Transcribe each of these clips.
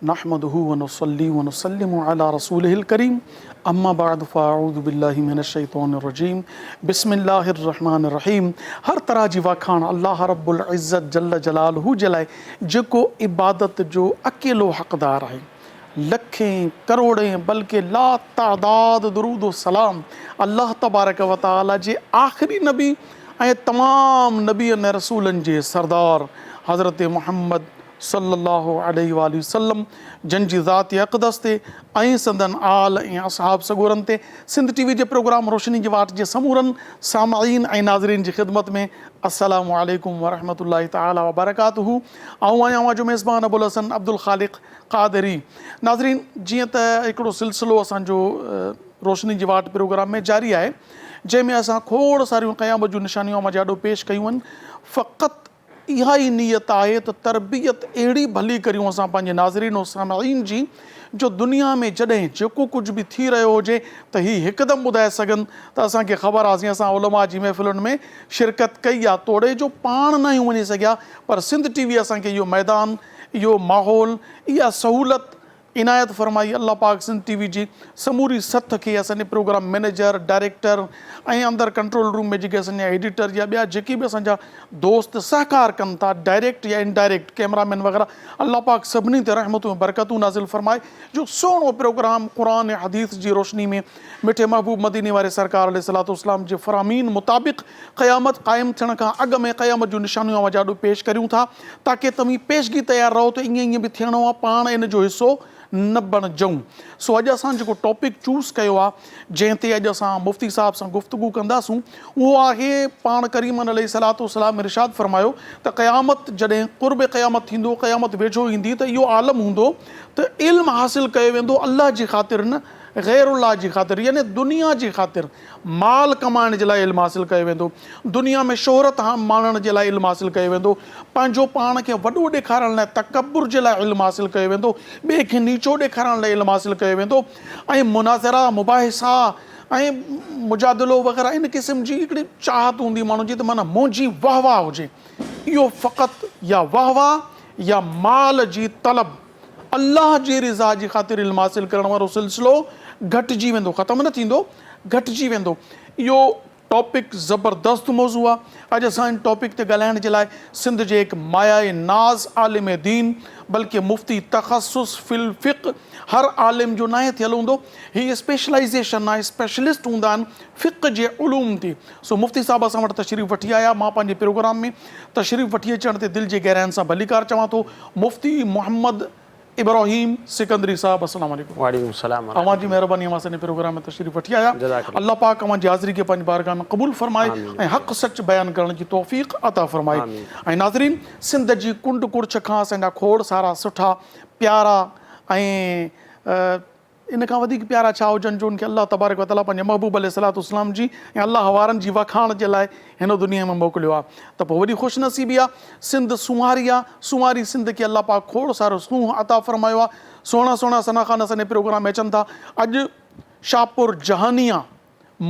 نحمده ونصلي ونسلم علي رسوله الڪريم اما بعد فاعوذ بالله من الشيطان الرجيم بسم الله الرحمن الرحيم هر طرح جي واکاڻ الله رب العزت جل جلاله جي لاء جيڪو عبادت جو اڪيلو حقدار آهي لکين ڪروڙين بلڪه لا تعداد درود و سلام الله تبارڪ و تعالي جي آخري نبي ۽ تمام نبين ۽ رسولن جي سردار حضرت محمد صلّي اللّٰه عليه واٰله وسلّم جن جي ذات اقدس تي ۽ سندن آل ۽ اصحاب سڳورن تي سنڌ ٽي وي جي پروگرام روشني جي واٽ جي سمورن سامعين ۽ ناظرين جي خدمت ۾ السلام عليڪم ورحمة الله تعالٰي وبرڪاته آئون آهيان اوهان جو ميزبان ابوالحسن عبدالخالق قادري ناظرين جيئن ته هڪڙو سلسلو اسان جو روشني جي واٽ پروگرام ۾ جاري آهي جنهن ۾ اسان کوڙ ساريون قيامت جون نشانيون اوهان جي آڏو پيش ڪيون آهن فقط اها ئي نيت آهي ته تربيت اهڙي ڀلي ڪريون اسان پنهنجي ناظرين و سامعين جي جو دنيا ۾ جڏهن جيڪو ڪجهه به ٿي رهيو هجي ته هي هڪدم ٻڌائي سگهن ته اسان کي خبر آهي اسان علماء جي محفلن ۾ شرڪت ڪئي آهي توڙي جو پاڻ ناهيون وڃي سگهيا پر سنڌ ٽي وي اسان کي اهو ميدان اهو ماحول اها سهولت عنايت فرمائي الله پاڪ سنڌ ٽي وي جي سموري سٿ کي اسان جي پروگرام مئنيجر ڊائريڪٽر ۽ اندر ڪنٽرول روم ۾ جيڪي اسان جا ايڊيٽر يا ٻيا جيڪي به اسان جا دوست سهڪار ڪن ٿا ڊائريڪٽ يا انڊائريڪٽ ڪئميرا مين وغيره الله پاڪ سڀني تي رحمتون ۽ برڪتون نازل فرمائي جو سهڻو پروگرام قرآن ۽ حديث جي روشني ۾ مٺي محبوب مديني واري سرڪار عليه الصلوة والسلام جي فرامين مطابق قيامت قائم ٿيڻ کان اڳ ۾ قيامت جون نشانيون اوهان جي آڏو پيش ڪريون ٿا تاڪه توهين پيشگي تيار رهو ته ائين ائين به ٿيڻو آهي پاڻ ان جو حصو نه بڻجون. سو اڄ اسان جيڪو ٽاپڪ چوز ڪيو آهي جنهن تي اڄ اسان مفتي صاحب سان گفتگو ڪنداسون اهو آهي پاڻ ڪريمن عليه الصلوة والسلام ارشاد فرمايو ته قيامت جڏهن قرب قيامت ٿيندو قيامت ويجهو ايندي ته اهو عالم هوندو ته علم حاصل ڪيو ويندو الله جي خاطر نه غير الله جي خاطر يعني دنيا جي خاطر مال ڪمائڻ جي لاء علم حاصل ڪيو ويندو، دنيا ۾ شهرت ماڻڻ جي لاء علم حاصل ڪيو ويندو، پنهنجو پاڻ کي وڏو ڏيکارڻ لاء تڪبر جي لاء علم حاصل ڪيو ويندو، ٻئي کي نيچو ڏيکارڻ لاء علم حاصل ڪيو ويندو ۽ مناظرا، مباحثا ۽ مجادلو وغيره ان قسم جي هڪڙي چاهت هوندي ماڻهن جي ته معنيٰ منهنجي واهه واهه هجي. اهو فقط يا واهه واهه يا مال جي طلب. الله جي رضا جي خاطر علم حاصل ڪرڻ وارو سلسلو گهٽجي ويندو، ختم نه ٿيندو، گهٽجي ويندو. اهو ٽاپڪ زبردست موضوع آهي. اڄ اسان ان ٽاپڪ تي ڳالهائڻ جي لاء سنڌ جي هڪ مايائي ناز عالم دين بلڪه مفتي تخصص في الفقه هر عالم جو ناهي ٿيل هوندو، هي اسپيشلائيزيشن آهي، اسپيشلسٽ هوندا آهن فقه جي علوم تي. سو مفتي صاحب اسان وٽ تشريف وٺي آيا، مان پنهنجي پروگرام ۾ تشريف وٺي اچڻ تي دل جي گهراين سان ڀليڪار چوان ٿو. مفتي محمد ابراهيم سڪندري صاحب السلام عليڪم. وعليڪم السلام ورحمة اوهان جي مهرباني اوهان اسان جي پروگرام ۾ تشريف وٺي آيا. جزاڪ الله. الله پاڪ اوهان جي حاضري کي پنهنجي بارگاهه ۾ قبول فرمائي آمين. ۽ حق سچ بيان ڪرڻ جي توفيق عطا فرمائي. آمين. ۽ ناظرين سنڌ جي ڪنڊ ڪڙڇ کان اسان جا کوڙ سارا سٺا پيارا ۽ ان کان وڌيڪ پيارا ڇا هجن جو ان کي الله تبارڪ و تعاليٰ پنهنجي محبوب عليه الصلوة والسلام جي ۽ الله وارن جي وکاڻ جي لاء هن دنيا ۾ موڪليو آهي ته پوء وڏي خوش نصيبي آهي. سنڌ سونهاري آهي، سونهاري سنڌ کي الله پاڪ کوڙ سارو سونهن عطا فرمايو آهي. سهڻا سهڻا ثنا خوان اسان جي پروگرام ۾ اچن ٿا. اڄ شاهپور جهانيان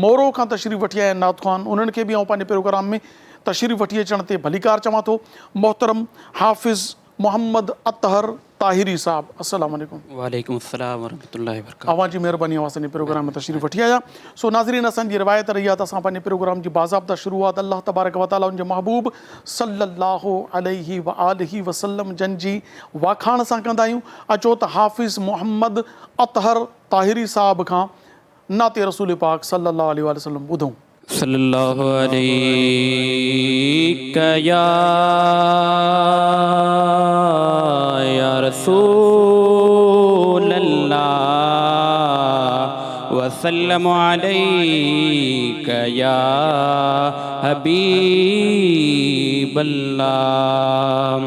مورو کان تشريف وٺي آيا آهن نعت خوان انهن کي به آئون پنهنجي پروگرام ۾ تشريف وٺي اچڻ تي ڀليڪار چوان ٿو. محترم حافظ محمد اطهر طاهري صاحب السلام عليڪم. وعليڪم السلام ورحمة الله وبرڪاته. اوهان جي مهرباني اوهان اسان جي پروگرام ۾ تشريف وٺي آيا. سو ناظرين اسان جي روايت رهي آهي ته اسان پنهنجي پروگرام جي باضابطه شروعات الله تبارڪ وتعالي ان جي محبوب صلي الله عليه واٰله وسلم جن جي واکاڻ سان ڪندا آهيون. اچو ته حافظ محمد اطهر طاهري صاحب کان نعت رسول پاڪ صلي الله عليه واٰله وسلم ٻڌون. صلي الله عليڪ يا يا رسول الله وسلم عليڪ يا حبيب الله.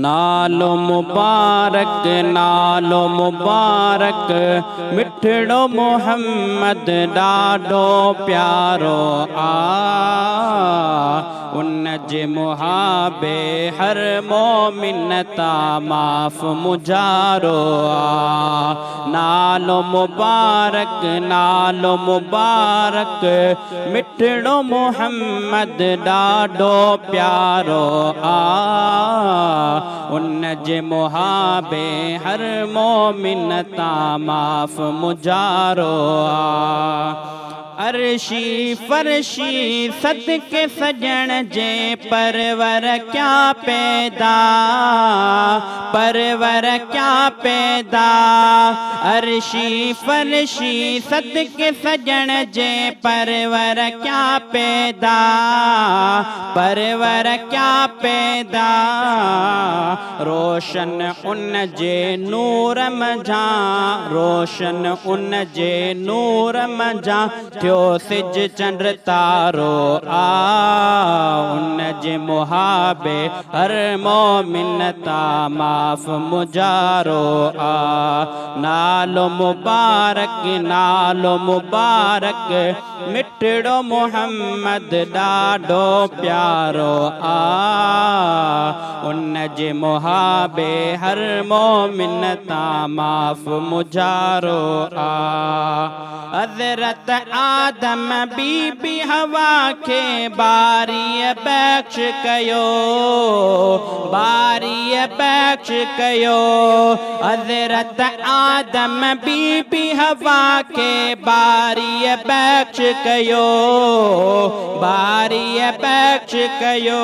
نالو مبارڪ نالو مبارڪ مٺڙو محمد ڏاڍو پيارو آ. ان جي محابي هر مومن تان معاف مجارو آ. نالو مبارڪ نالو مبارڪ مٺڙو محمد ڏاڍو پيارو آ. ان جي محابي هر مومن تان معاف مجارو آ. عرشي فرشي صدقي سڄڻ جي پرور ڪيا پيدا پرور ڪيا پيدا عرشي فرشي صدقي سڄڻ جي پرور ڪيا پيدا پرور ڪيا پيدا روشن ان جي نور منجهان روشن ان جي نور منجهان ٿيو سج چنڊ تارو آ ان جي محابي هر مومن تا معاف مجارو آ نالو مبارڪ نالو مبارڪ مٺڙو محمد ڏاڍو پيارو آ ان جي محابي هر مومن تان معاف مجارو آ. حضرت آدم بي بي حوا کي باريء بخش ڪيو باريء بخش ڪيو حضرت آدم بي بي حوا کي باريء بخش ڪيو باريء بخش ڪيو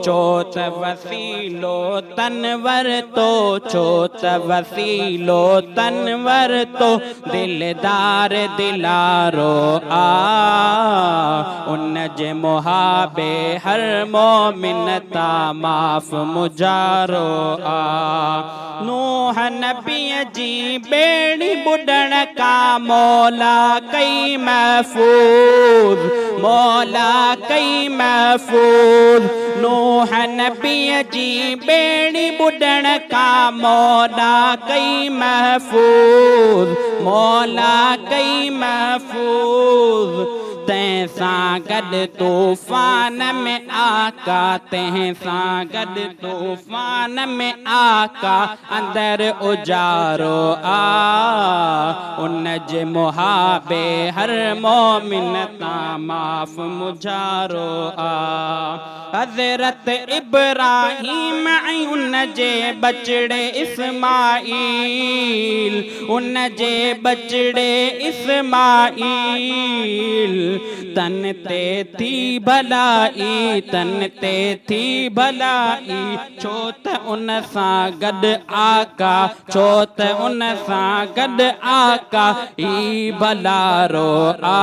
ڇو ته وسيلو تن ورتو ڇو ته وسيلو تن ورتو دلدار دلارو آ ان جي محابي هر مومن تا معاف مجارو آ نوح نبيء جي ٻيڙي ٻڏڻ کان مولا ڪئي محفوظ مولا ڪئي محفوظ نوح نبيء جي ٻيڙي ٻڏڻ کان مولا ڪئي محفوظ مولا ڪئي محفوظ تنهن سان گڏ طوفان ۾ آقا تنهن سان گڏ طوفان ۾ آقا اندر اجارو آ ان جي محابي هر مومن تان معاف مجارو آ. حضرت ابراهيم ۽ ان جي ٻچڙي اسماعيل ان جي ٻچڙي اسماعيل تن تي ٿي ڀلائي تن تي ٿي ڀلائي ڇو ته ان سان گڏ آقا ڇو ته ان سان گڏ آقا ئي ڀلارو آ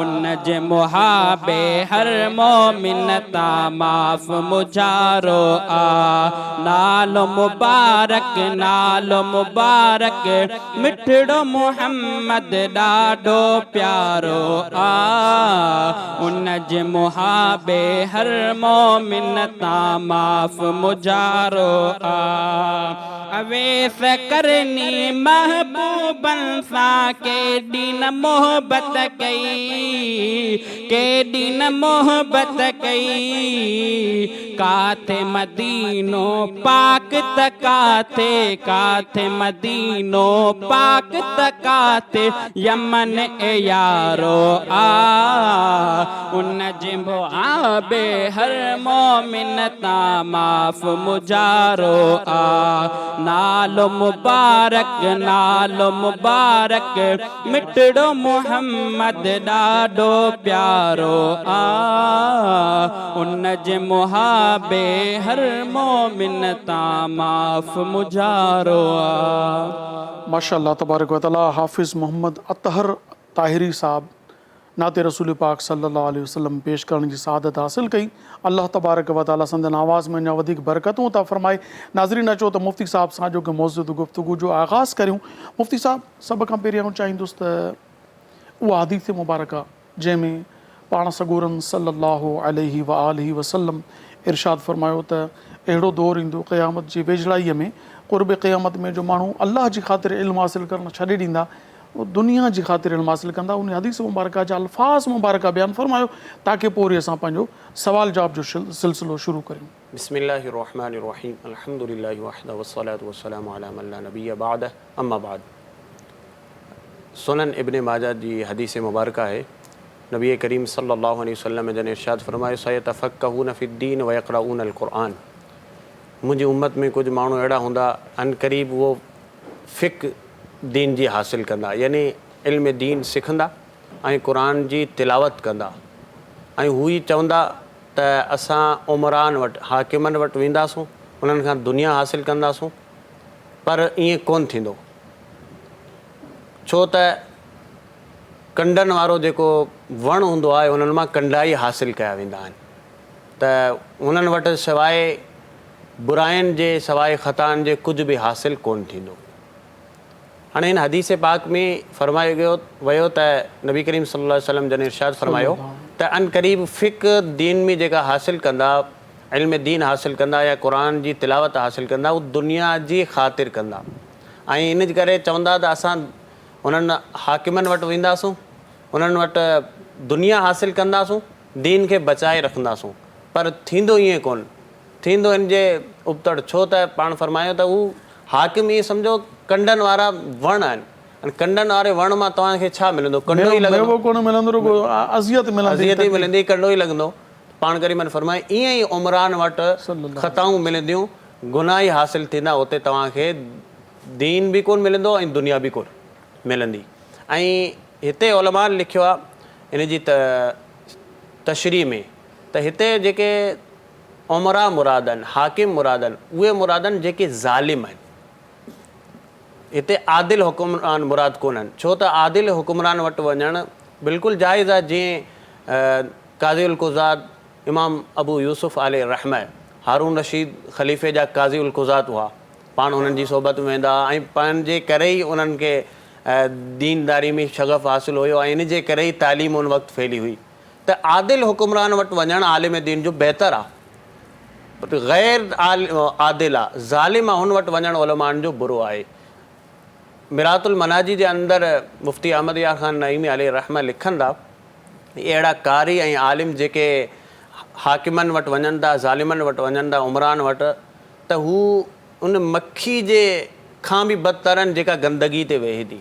ان جي محابي هر مومن تان معاف مجارو آ نالو مبارڪ نالو مبارڪ مٺڙو محمد ڏاڍو پيارو آ ان جي محابي هر مومن تان معاف مجارو آ. اويس قرني محبوبن سان ڪيڏي نه محبت ڪئي ڪيڏي نه محبت ڪئي ڪاٿي مدينو پاڪ ته ڪاٿي ڪاٿي مدينو پاڪ ته ڪاٿي يمن اي يارو آ ان جي محابي هر مومن تان معاف مجارو آ نالو مبارڪ نالو مبارڪ مٺڙو محمد ڏاڍو پيارو آ ان جي محابي هر مومن تان معاف مجارو آ. ماشاءالله تبارڪ وتعالي حافظ محمد اطهر طاهري صاحب نعت رسول پاڪ صلي الله عليه وسلم پيش ڪرڻ جي سعادت حاصل ڪئي. الله تبارڪ و تعالي سندن آواز ۾ اڃا وڌيڪ برڪتون عطا فرمائي. ناظرين اچو ته مفتي صاحب سان اڄوڪي موضوع تي گفتگو جو آغاز ڪريون. مفتي صاحب سڀ کان پهرين آئون چاهيندس ته اها حديث مبارڪه جنهن ۾ پاڻ سڳورن صلي الله عليه واٰله وسلم ارشاد فرمايو ته اهڙو دور ايندو قيامت جي ويجهڙائي ۾ قرب قيامت ۾ جو ماڻهو الله جي خاطر علم حاصل ڪرڻ ڇڏي ڏيندا. دنيا جي خاطر علم حاصل ڪندا ان حديث مبارڪه جا الفاظ مبارڪه بيان فرمايو تاڪه پوء وري اسان پنهنجو سوال جواب جو سلسلو شروع ڪريون. بسم الله الرحمن الرحيم الحمد لله وحده والصلوة والسلام علي من لا نبي بعده اما بعد سنن ابن ماجه جي حديث مبارڪه آهي نبي ڪريم صلي الله عليه وسلم جن ارشاد فرمايو سيتفقهون في الدين ويقرؤون القرآن منهنجي امت ۾ ڪجهه ماڻهو اهڙا هوندا عنقريب اهو فقه دين جي حاصل ڪندا يعني علم دين سکندا ۽ قرآن جي تلاوت ڪندا ۽ هو ئي چوندا ته اسان امرائن وٽ، حاڪمن وٽ، وينداسون انهن کان دنيا حاصل ڪنداسون پر ائين ڪونه ٿيندو ڇو ته ڪنڊن وارو جيڪو وڻ هوندو آهي انهن مان ڪنڊا ئي حاصل ڪيا ويندا آهن ته انهن وٽ سواء براين جي سواء خطائن جي ڪجهه به حاصل ڪونه ٿيندو. هاڻي هن حديث پاڪ ۾ فرمايو گيو ويو ته نبي ڪريم صلي الله عليه وسلم جن ارشاد فرمايو ته عنقريب فقه دين ۾ جيڪا حاصل ڪندا علم دين حاصل ڪندا يا قرآن جي تلاوت حاصل ڪندا هو دنيا جي خاطر ڪندا ۽ ان جي ڪري چوندا ته اسان انهن حاڪمن وٽ وينداسون انهن وٽ دنيا حاصل ڪنداسون دين کي بچائي رکنداسون پر ٿيندو ائين ڪونه ٿيندو ان جي ابتڙ، ڇو ته پاڻ فرمايو ته هو حاڪم ائين سمجهو ڪنڊن وارا وڻ آهن ۽ ڪنڊن واري وڻ مان توهان کي ڇا ملندو؟ ڪنڊو ئي لڳندو. ميوو ڪونه ملندو رڳو اذيت ملندي. اذيت ئي ملندي، ڪنڊو ئي لڳندو. پاڻ ڪريمن فرمايو ائين ئي عمران وٽ خطائون ملنديون، گناهه ئي حاصل ٿيندا، اتي توهان کي دين به ڪونه ملندو ۽ دنيا به ڪونه ملندي. ۽ هتي علماء لکيو آهي ان جي تشريح ۾ ته هتي جيڪي امراء مراد آهن، حاڪم مراد آهن، اهي مراد آهن جيڪي ظالم آهن. هتي عادل حڪمران مراد ڪونهن، ڇو ته عادل حڪمران وٽ وڃڻ بلڪل جائز آهي، جيئن قاضي القضات امام ابو يوسف عليه الرحمة هارون رشيد خليفي جا قاضي القضات هئا، پاڻ انهن جي صحبت ۾ ويندا هئا ۽ پنهنجي ڪري ئي انهن کي دينداري ۾ شغف حاصل هيو ۽ ان جي ڪري ئي تعليم ان وقت ڦهلي هئي. ته عادل حڪمران وٽ وڃڻ عالم دين جو بهتر آ پر غير عادل آ ظالم آ هن وٽ وڃڻ علمائن جو برو آهي. مرات المناجي جي اندر مفتي احمد يار خان نعيمي عليه الرحمة لکن ٿا اهڙا قاري ۽ عالم جيڪي حاڪمن وٽ وڃن ٿا ظالمن وٽ وڃن ٿا عمران وٽ ته هو ان مکي جي کان به بدتر آهن جيڪا گندگي تي ويهي ٿي.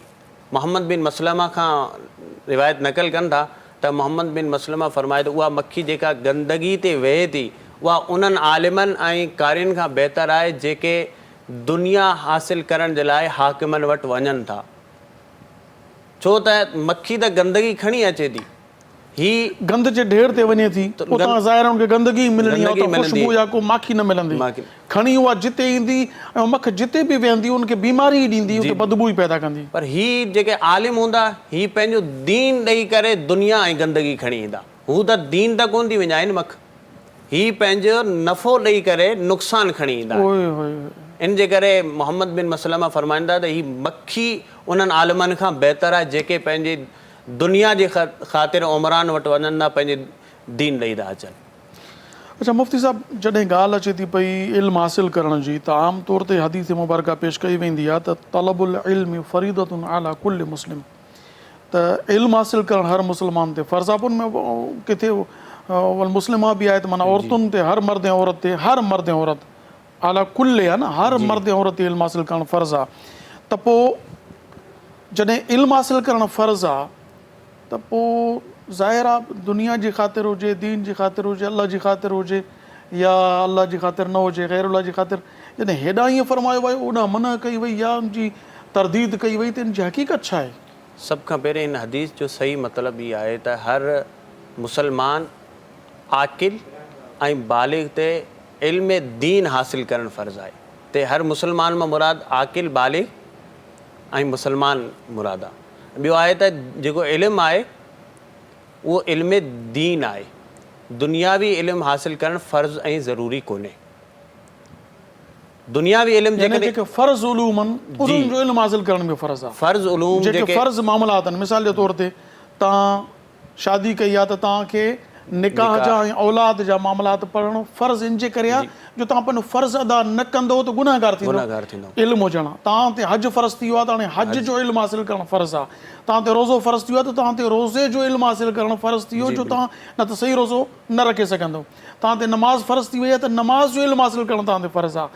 محمد بن مسلمه کان روايت نقل ڪن ٿا ته محمد بن مسلمه فرمايو ته اها مکي جيڪا گندگي تي ويهي ٿي اها انهن عالمن ۽ قارين کان بهتر آهي جيڪي دنيا حاصل ڪرڻ جي لاء حاڪمن وٽ وڃن ٿا ڇو ته مکي ته گندگي کڻي اچي ٿي هي. گند جي ڍير تي وڃي ٿي، اتان ظاهر آهي ان کي گندگي ئي ملڻي آهي، اتان خوشبو يا ڪو ماکي نه ملندي. کڻي اها جتي ايندي ۽ مک جتي به ويهندي ان کي بيماري ئي ڏيندي، اتي بدبو ئي پيدا ڪندي. پر هي جيڪي عالم هوندا، هي پنهنجو دين ڏئي ڪري دنيا ۽ گندگي کڻي ايندا. هو ته دين ته ڪونه ٿي وڃائين مک. هي پنهنجو نفعو ڏئي ڪري نقصان کڻي ايندا آهن. ان جي ڪري محمد بن مسلمه فرمائن ٿا ته هي مکي انهن عالمن کان بهتر آهي جيڪي پنهنجي دنيا جي خاطر عمران وٽ وڃن ٿا پنهنجي دين ڏئي ٿا اچن. اڇا مفتي صاحب جڏهن ڳالهه اچي ٿي پئي علم حاصل ڪرڻ جي ته عام طور تي حديث مبارڪه پيش ڪئي ويندي آهي ته طلب العلم فريضة علي ڪل مسلم ته علم حاصل ڪرڻ هر مسلمان تي فرض آهي پوء ان ۾ ڪٿي والمسلمه به آهي ته معنيٰ عورتن تي هر مرد ۽ عورت تي هر مرد ۽ عورت علي ڪل آهي نه هر مرد ۽ عورت تي علم حاصل ڪرڻ فرض آهي ته پوء جڏهن علم حاصل ڪرڻ فرض آ ته پوء ظاهر آ دنيا جي خاطر هجي، دين جي خاطر هجي، الله جي خاطر هجي يا الله جي خاطر نه هجي غير الله جي خاطر جڏهن هيڏانهن ائين فرمايو ويو هوڏانهن منع ڪئي وئي يا ان جي ترديد ڪئي وئي ته ان جي حقيقت ڇا آهي؟ سڀ کان پهرين هن حديث جو صحيح مطلب هي آهي ته هر مسلمان عاقل ۽ بالغ تي علم دين حاصل ڪرڻ فرض آهي تي هر مسلمان مان مراد عاقل بالغ ۽ مسلمان مراد آ. ٻيو آهي ته جيڪو علم آهي اهو علم دين آهي. دنياوي علم حاصل ڪرڻ فرض ۽ ضروري ڪونهي. دنياوي علم يعني جيڪڏهن جيڪي فرض علوم آهن انهن جو علم حاصل ڪرڻ به فرض آ. فرض علوم جيڪي جيڪي فرض معاملات آهن مثال جي طور تي توهان شادي ڪئي آ ته توهان کي نڪاح جا ۽ اولاد جا معاملات پڙهڻ فرض ان جي ڪري آ جو توهان پنهنجو فرض ادا نه ڪندؤ ته گنهگار ٿيندؤ. گنهگار ٿيندؤ. علم هجڻ آ. توهان تي حج فرض ٿي ويو آ ته هاڻي حج جو علم حاصل ڪرڻ فرض آ. توهان تي روزو فرض ٿي ويو آ ته توهان تي روزي جو علم حاصل ڪرڻ فرض ٿي ويو جو توهان نه ته صحيح روزو نه رکي سگهندؤ. توهان تي نماز فرض ٿي وئي آ ته نماز جو علم حاصل ڪرڻ توهان تي فرض آ.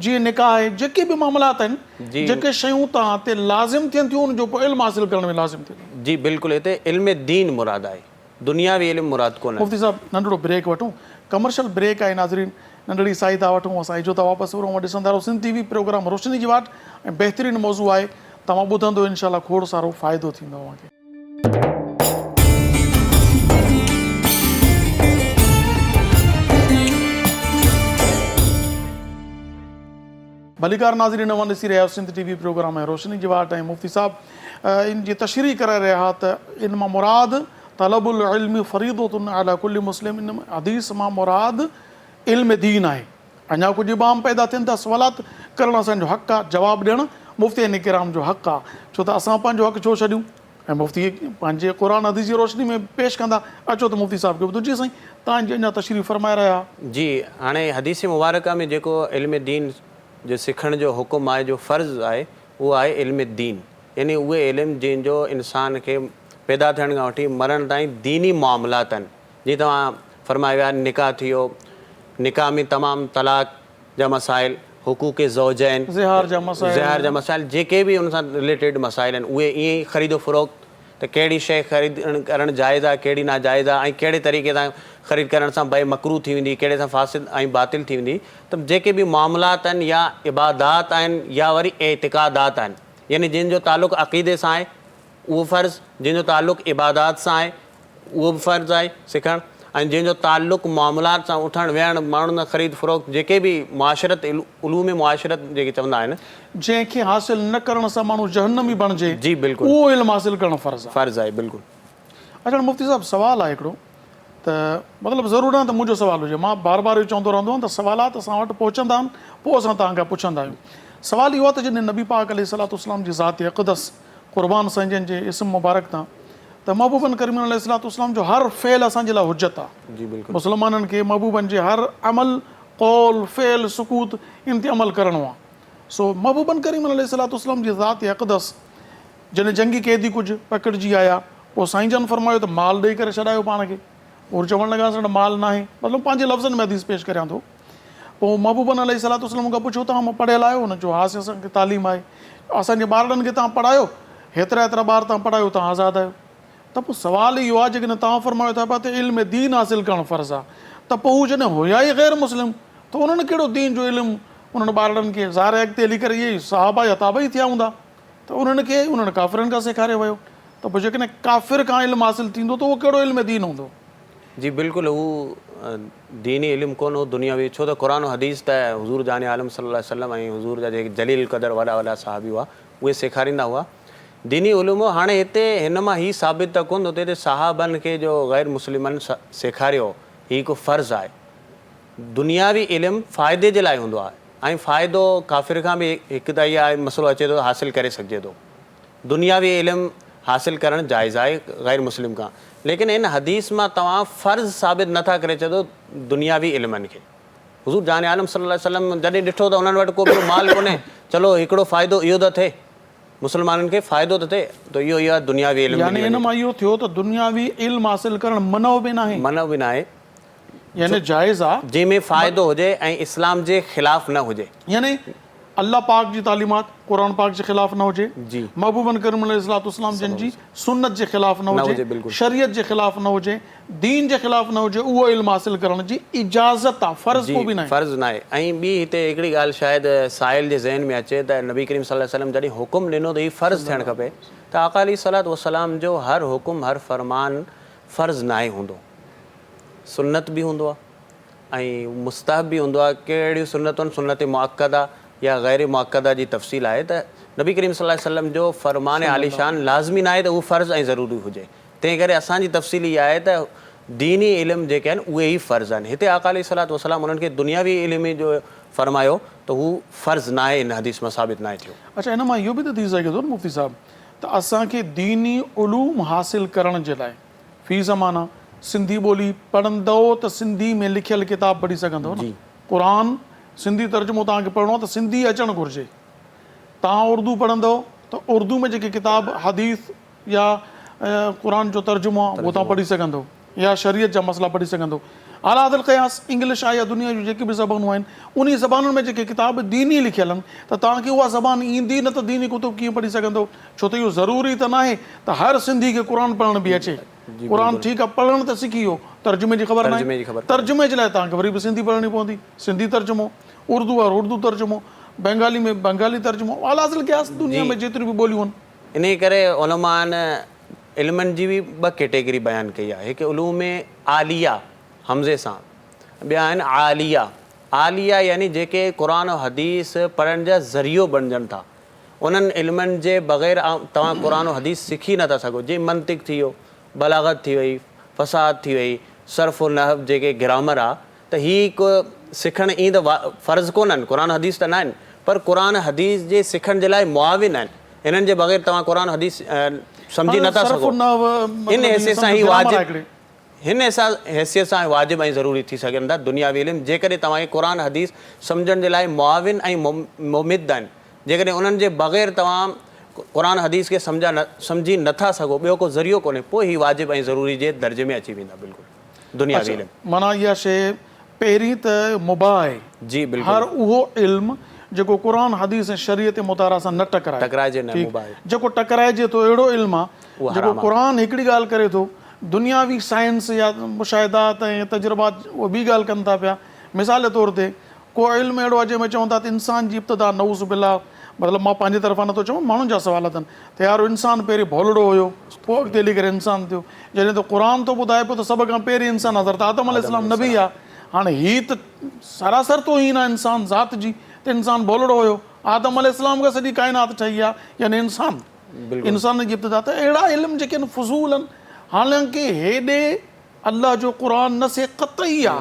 جيئن نڪاح آهي، جيڪي به معاملات آهن، جيڪي شيون توهان تي لازم ٿين ٿيون ان جو پوء علم حاصل ڪرڻ به لازم ٿئي ٿو. جي بلڪل هتي علم دين مراد آهي. دنياوي علم مراد ڪونه. مفتي صاحب ننڍڙو بريڪ وٺون ڪمرشل بريڪ آهي ناظرين ننڍڙي ساهي ٿا وٺون اسان اجهو ٿا واپس ورون اوهان ڏسندا رهو سنڌ ٽي وي پروگرام روشني جي واٽ ۽ بهترين موضوع آهي توهان ٻڌندو انشاء الله کوڙ سارو فائدو ٿيندو اوهان کي. ڀليڪار ناظرين اوهان ڏسي رهيا آهيو سنڌ ٽي وي پروگرام ۽ روشني جي واٽ ۽ مفتي صاحب ان جي تشريح ڪرائي رهيا ها ته ان مان مراد طلب العلم فريضة علي ڪل مسلم ان حديث مان مراد علم دين آهي اڃا ڪجهه ابهام پيدا ٿين ٿا سوالات ڪرڻ اسان جو حق آهي جواب ڏيڻ مفتين ڪرام جو حق آهي ڇو ته اسان پنهنجو حق ڇو ڇڏيون ۽ مفتي پنهنجي قرآن حديث جي روشني ۾ پيش ڪندا اچو ته مفتي صاحب کي ٻڌو جي سائين تان جي اڃا تشريح فرمائي رهيا ها. جي هاڻي حديث مبارڪه ۾ جيڪو علم دين جو سکڻ جو حڪم آهي جو فرض آهي اهو آهي علم دين يعني اهي علم جنهن جو انسان کي پيدا ٿيڻ کان وٺي مرڻ تائين ديني معاملات آهن جيئن توهان فرمائي ويا نڪاح ٿي ويو نڪاح ۾ تمام طلاق جا مسائل، حقوق زوجين، ظهار جا مسائل، ظهار جا مسائل جيڪي به ان سان رليٽيڊ مسائل آهن اهي ائين ئي خريد و فروخت ته ڪهڙي شيء خريد ڪرڻ جائز آهي ڪهڙي ناجائز آهي ۽ ڪهڙي طريقي سان خريد ڪرڻ سان بيع مڪروه ٿي ويندي ڪهڙي سان فاسد ۽ باطل ٿي ويندي ته جيڪي به معاملات آهن يا عبادات آهن يا وري اعتقادات آهن يعني جن جو تعلق عقيدي سان آهي اهو فرض جنهن جو تعلق عبادات سان آهي اهو به فرض آهي سکڻ ۽ جنهن جو تعلق معاملات سان اٿڻ ويهڻ ماڻهن سان خريد فروخت جيڪي به معاشرت علوم معاشرت جيڪي چوندا آهن. جنهن کي حاصل نه ڪرڻ سان ماڻهو جهنمي بڻجي جي بلڪل اهو علم حاصل ڪرڻ فرض آهي. فرض آهي بلڪل. اڇا هاڻي مفتي صاحب سوال آهي هڪڙو ته مطلب ضرور ناهي ته منهنجو سوال هجي مان بار بار اهو چوندو رهندو آهيان ته سوالات اسان وٽ پهچندا آهن پوء اسان توهان کان پڇندا آهيون سوال اهو آهي ته جڏهن نبي پاڪ عليه الصلوة والسلام جي ذات اقدس قربان سائين جن جي اسم مبارڪ تان ته محبوبن ڪريمن عليه الصلوة والسلام جو هر فعل اسان جي لاء حجت آهي جي بلڪل مسلمانن کي محبوبن جي هر عمل قول فعل سڪوت ان تي عمل ڪرڻو آهي سو محبوبن ڪريمن عليه الصلوة والسلام جي ذات اقدس جڏهن جنگي قيدي ڪجهه پڪڙجي آيا، پوء سائين جن فرمايو ته مال ڏئي ڪري ڇڏايو پاڻ کي. هو چوڻ لڳا اسان وٽ مال ناهي. مطلب پنهنجي لفظن ۾ حديث پيش ڪريان ٿو. پوء محبوبن عليه الصلوة والسلام کان پڇيو توهان مان پڙهيل آهيو؟ هنن چيو ها سائين اسان کي تعليم آهي. اسان جي ٻارڙن کي توهان پڙهايو؟ هيترا هيترا ٻار توهان پڙهايو توهان آزاد آهيو. ته پوء سوال اهو آهي جيڪڏهن توهان فرمايو ٿا پيا ته علم دين حاصل ڪرڻ فرض آهي ته پوء هو جڏهن هيا ئي غير مسلم ته انهن ڪهڙو دين جو علم انهن ٻارڙن کي ظاهر آهي اڳتي هلي ڪري اهي ئي صحابه يا تابعي ٿيا هوندا. ته انهن کي انهن ڪافرن کان سيکاريو ويو ته پوء جيڪڏهن ڪافر کان علم حاصل ٿيندو ته اهو ڪهڙو علم دين هوندو؟ جي بلڪل هو ديني علم ڪونه هو دنيوي ڇو ته قرآن و حديث ته حضور جان عالم صلي الله عليه وسلم ۽ حضور جا جيڪي جليل القدر وڏا وڏا صحابي هئا اهي سيکاريندا هئا ديني علوم هو هاڻي هتي هن مان هي ثابت ته ڪونه ٿو ٿئي ته صحابن کي جو غير مسلمن سيکاريو هي هڪ فرض آهي دنياوي علم فائدي جي لاء هوندو آهي ۽ فائدو ڪافر کان به هڪ ته اها مسئلو اچي ٿو ته حاصل ڪري سگهجي ٿو. دنياوي علم حاصل ڪرڻ جائز آهي غير مسلم کان ليڪن هن حديث مان توهان فرض ثابت نه ٿا ڪري سگهو دنياوي علمن کي. حضور جان عالم صلي الله عليه وسلم جڏهن ڏٺو ته انهن وٽ ڪو ٻيو مال ڪونهي چلو هڪڙو فائدو اهو ته ٿئي مسلمانن کي فائدو ته ٿئي ته اهو اها دنياوي علم يعني ملي ان وڃي ٿو. مان اهو ٿيو ته دنياوي علم حاصل ڪرڻ منع به ناهي. منع به ناهي. يعني جائز آ. جنهن ۾ فائدو هجي ۽ اسلام جي خلاف نه هجي. يعني الله پاڪ جي تعليمات قرآن پاڪ جي خلاف نه هجي، جي. محبوبن ڪريم عليه الصلوة والسلام جن جي سنت جي خلاف نه هجي، شريعت جي خلاف نه هجي، دين جي خلاف نه هجي اهو علم حاصل ڪرڻ جي اجازت آ فرض ڪو به جي ناهي. فرض ناهي ۽ ٻي هتي هڪڙي ڳالهه شايد سائل جي ذهن ۾ اچي ته نبي ڪريم صلي الله عليه وسلم جڏهن حڪم ڏنو ته هي فرض ٿيڻ کپي ته آقا عليه الصلوة والسلام جو هر حڪم هر فرمان فرض ناهي هوندو. سنت به هوندو آهي ۽ مستحب به هوندو آهي ڪهڙيون سنتون سنت مؤڪده يا غير مؤڪده جي تفصيل آهي ته نبي ڪريم صلي الله عليه وسلم جو فرمان عالي شان لازمي ناهي ته اهو فرض ۽ ضروري هجي تنهن ڪري اسان جي تفصيل اها آهي ته ديني علم جيڪي آهن اهي ئي فرض آهن هتي آقا عليه الصلوة والسلام انهن کي دنياوي علم جو فرمايو ته هو فرض ناهي ان حديث مان ثابت ناهي ٿيو. اڇا ان مان اهو به ته ٿي سگهي ٿو نه مفتي صاحب ته اسان کي ديني علوم حاصل ڪرڻ جي لاء في زمانه سنڌي ٻولي پڙهندؤ ته سنڌي ۾ لکيل ڪتاب پڙهي سگهندؤ نه. قرآن سنڌي ترجمو توهان کي پڙهڻو آهي ته سنڌي اچڻ گهرجي. توهان اردو پڙهندؤ ته اردو ۾ جيڪي ڪتاب حديث يا قرآن جو ترجمو آهي اهو توهان پڙهي سگهندؤ يا شريعت جا مسئلا پڙهي سگهندؤ. علي هذا القياس انگلش آهي يا دنيا جون جيڪي به زبانون آهن انهي زبانن ۾ جيڪي ڪتاب ديني لکيل آهن ته توهان کي اها زبان ايندي نه ته ديني ڪتب ڪيئن پڙهي سگهندؤ ڇو ته اهو ضروري ته ناهي ته هر سنڌي کي قرآن پڙهڻ به اچي. قرآن ٺيڪ آهي پڙهڻ ته سکي ويو ترجمي جي خبر ناهي ترجمي جي لاء توهان کي وري به سنڌي پڙهڻي پوندي سنڌي ترجمو اردو وارو اردو ترجمو بينگالي ۾ بنگالي ترجمو الحاصل قياس دنيا ۾ جيتريون به ٻوليون آهن. انهيء ڪري علمائن علمن جي به ٻه ڪيٽيگري بيان ڪئي آهي، هڪ علوم عاليه، همزي سان، ٻيا آهن عاليه. عاليه يعني جيڪي قرآن و حديث پڙهڻ جا ذريعو بڻجن ٿا. انهن علمن جي بغير توهان قرآن و حديث سکي نه ٿا سگهو، جيئن منطق ٿي ويو، بلاغت ٿي وئي، فصاحت ٿي وئي، صرف و نحو جيڪي گرامر آ ته هي ڪو سکڻ ائين ته فرض ڪونهن، قرآن حديث ته ناهن پر قرآن حديث جي سکڻ جي لاء معاون آهن، انهن جي بغير توهان قرآن حديث سمجهي نه ٿا سگهو. ان حيثيت سان هي واجب هن حيثيت سان واجب ۽ ضروري ٿي سگهن ٿا دنياوي علم جيڪڏهن توهان کي قرآن حديث سمجهڻ جي لاء معاون ۽ ممد آهن جيڪڏهن انهن جي بغير توهان قرآن حديث کي سمجهي نه ٿا سگهو ٻيو ڪو ذريعو ڪونهي پوء هي واجب ۽ ضروري جي درجي ۾ اچي ويندا بلڪل دنياوي علم. معنيٰ اها شيء پهرين ته مباح آهي. جي بلڪل. هر اهو علم جيڪو قرآن حديث ۽ شريعت مطهره سان نه ٽڪرائي. ٽڪرائجي نه مباح آهي. جيڪو ٽڪرائجي ٿو اهڙو علم آهي جيڪو قرآن هڪڙي ڳالهه ڪري ٿو دنياوي سائنس يا مشاهدات ۽ تجربات اهي ٻي ڳالهه ڪن ٿا پيا. مثال جي طور تي ڪو علم اهڙو آهي جنهن ۾ چون ٿا ته انسان جي ابتدا نعوذ بالله مطلب مان پنهنجي طرفان نٿو چوان ماڻهن جا سوال اٿن ته يار انسان پهرين ڀولڙو هيو پوء اڳتي هلي ڪري انسان ٿيو جڏهن ته قرآن ٿو ٻڌائي پيو ته سڀ کان پهرين انسان حضرت آدم عليه السلام نبي آهي هاڻي هي ته سراسر توهين آهي انسان ذات جي ته انسان ڀولڙو هيو آدم عليه السلام کان سڄي ڪائنات ٺهي آهي يعني انسان انسان جي ابتدا ته اهڙا علم جيڪي آهن فضول آهن حالانڪه هيڏي الله جو قرآن نص قطعي آ،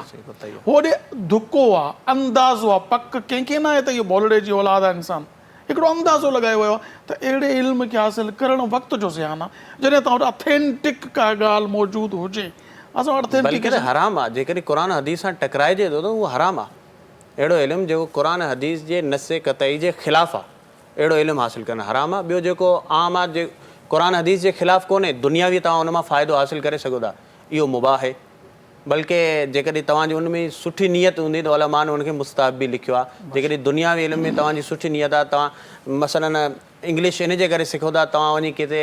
هوڏي ڌڪو آ، اندازو آ، پڪ ڪنهن کي ناهي ته اهو ڀولڙي جي اولاد آ انسان هڪڙو اندازو لڳايو ويو آ ته اهڙي علم کي حاصل ڪرڻ وقت جو زيان آ، جڏهن توهان وٽ اٿينٽڪ ڪا ڳالهه موجود هجي، اسان وٽ اٿينٽڪ بلڪه ته حرام آ، جيڪڏهن قرآن حديث سان ٽڪرائجي ٿو ته اهو حرام آ، اهڙو علم جيڪو قرآن حديث جي نص قطعي جي خلاف آ، اهڙو علم حاصل ڪرڻ حرام آ، ٻيو جيڪو عام آ جي قرآن حديث جي خلاف ڪونهي، دنياوي توهان ان مان فائدو حاصل ڪري سگهو ٿا، اهو مباح آهي، بلڪه جيڪڏهن توهان جي ان ۾ سٺي نيت هوندي ته علماء ان کي مستحب به لکيو آ، جيڪڏهن دنياوي علم ۾ توهان جي سٺي نيت آ، توهان مثلاً انگلش ان جي ڪري سکو ٿا توهان وڃي ڪٿي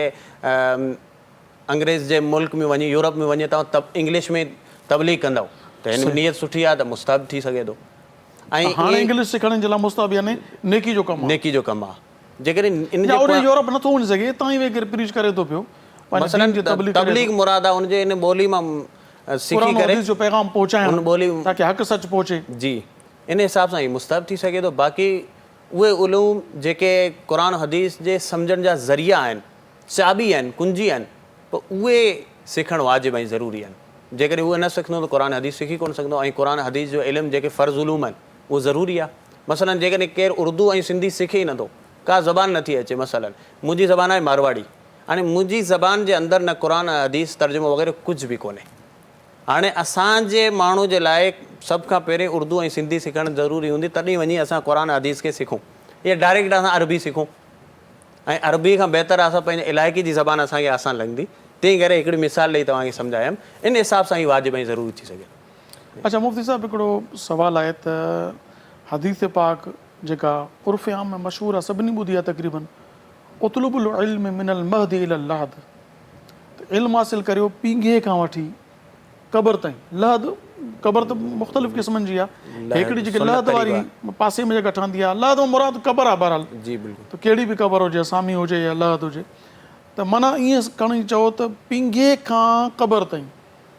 انگريز جي ملڪ ۾ وڃي يورپ ۾ وڃي توهان انگلش ۾ تبليغ ڪندؤ ته هن ۾ نيت سٺي آ ته مستحب ٿي سگهي ٿو. ۽ هاڻي انگلش سکڻ جي لاء مستحب يعني نيڪي جو ڪم آ. نيڪي جو ڪم آ. جيڪڏهن ان جي پويان. يورپ نٿو وڃي سگهي اتان ئي ويهي ڪري پريچ ڪري ٿو پيو. مثلاً تبليغ مراد آ ان جي ان ٻولي مان سکي قرآن و حديث جو پيغام پهچائڻ ان ٻولي تاڪه حق سچ پهچي. جي ان حساب سان هي مستحب ٿي سگهي ٿو باقي اهي علوم جيڪي قرآن و حديث جي سمجهڻ جا ذريعا آهن چاٻي آهن ڪنجي آهن پوء اهي سکڻ واجب ۽ ضروري آهن. جيڪڏهن اهي نه سکندو ته قرآن حديث سکي ڪونه سگهندو ۽ قرآن حديث جو علم جيڪي فرض علوم آهن اهو ضروري آهي. مثلاً جيڪڏهن ڪير اردو ۽ سنڌي سکي ئي نٿو، ڪا زبان نٿي اچي مثلاً منهنجي زبان آهي مارواڙي هاڻي منهنجي زبان جي اندر نه قرآن ۽ حديث ترجمو وغيره ڪجهه به ڪونهي. هاڻي اسان جي ماڻهو جي لاء سڀ کان پهرين اردو ۽ سنڌي سکڻ ضروري هوندي تڏهن وڃي اسان قرآن حديث کي سکون يا ڊائريڪٽ اسان عربي سکون. ۽ عربيء کان بهتر آ اسان پنهنجي علائقي جي زبان اسان کي آسان لڳندي، تنهن ڪري هڪڙي مثال ڏئي توهان کي سمجهايم، ان حساب سان هي واجب ۽ ضروري ٿي سگهي ٿو. اڇا مفتي صاحب هڪڙو سوال آهي ته حديث پاڪ جيڪا عرف عام ۾ مشهور آهي سڀني ٻڌي آهي تقريبن اطلب العلم من المهد الي اللحد ته علم حاصل ڪريو پينگهي کان وٺي قبر تائين، لحد قبر ته مختلف قسمن جي آهي، هڪڙي جيڪي لحد واري پاسي ۾ جيڪا ٺهندي آهي، لحد مان مراد قبر آهي بهرحال جي بلڪل ته ڪهڙي به قبر هجي اسامي هجي يا لحد هجي ته معنيٰ ائين کڻي چئو ته پينگهي کان قبر تائين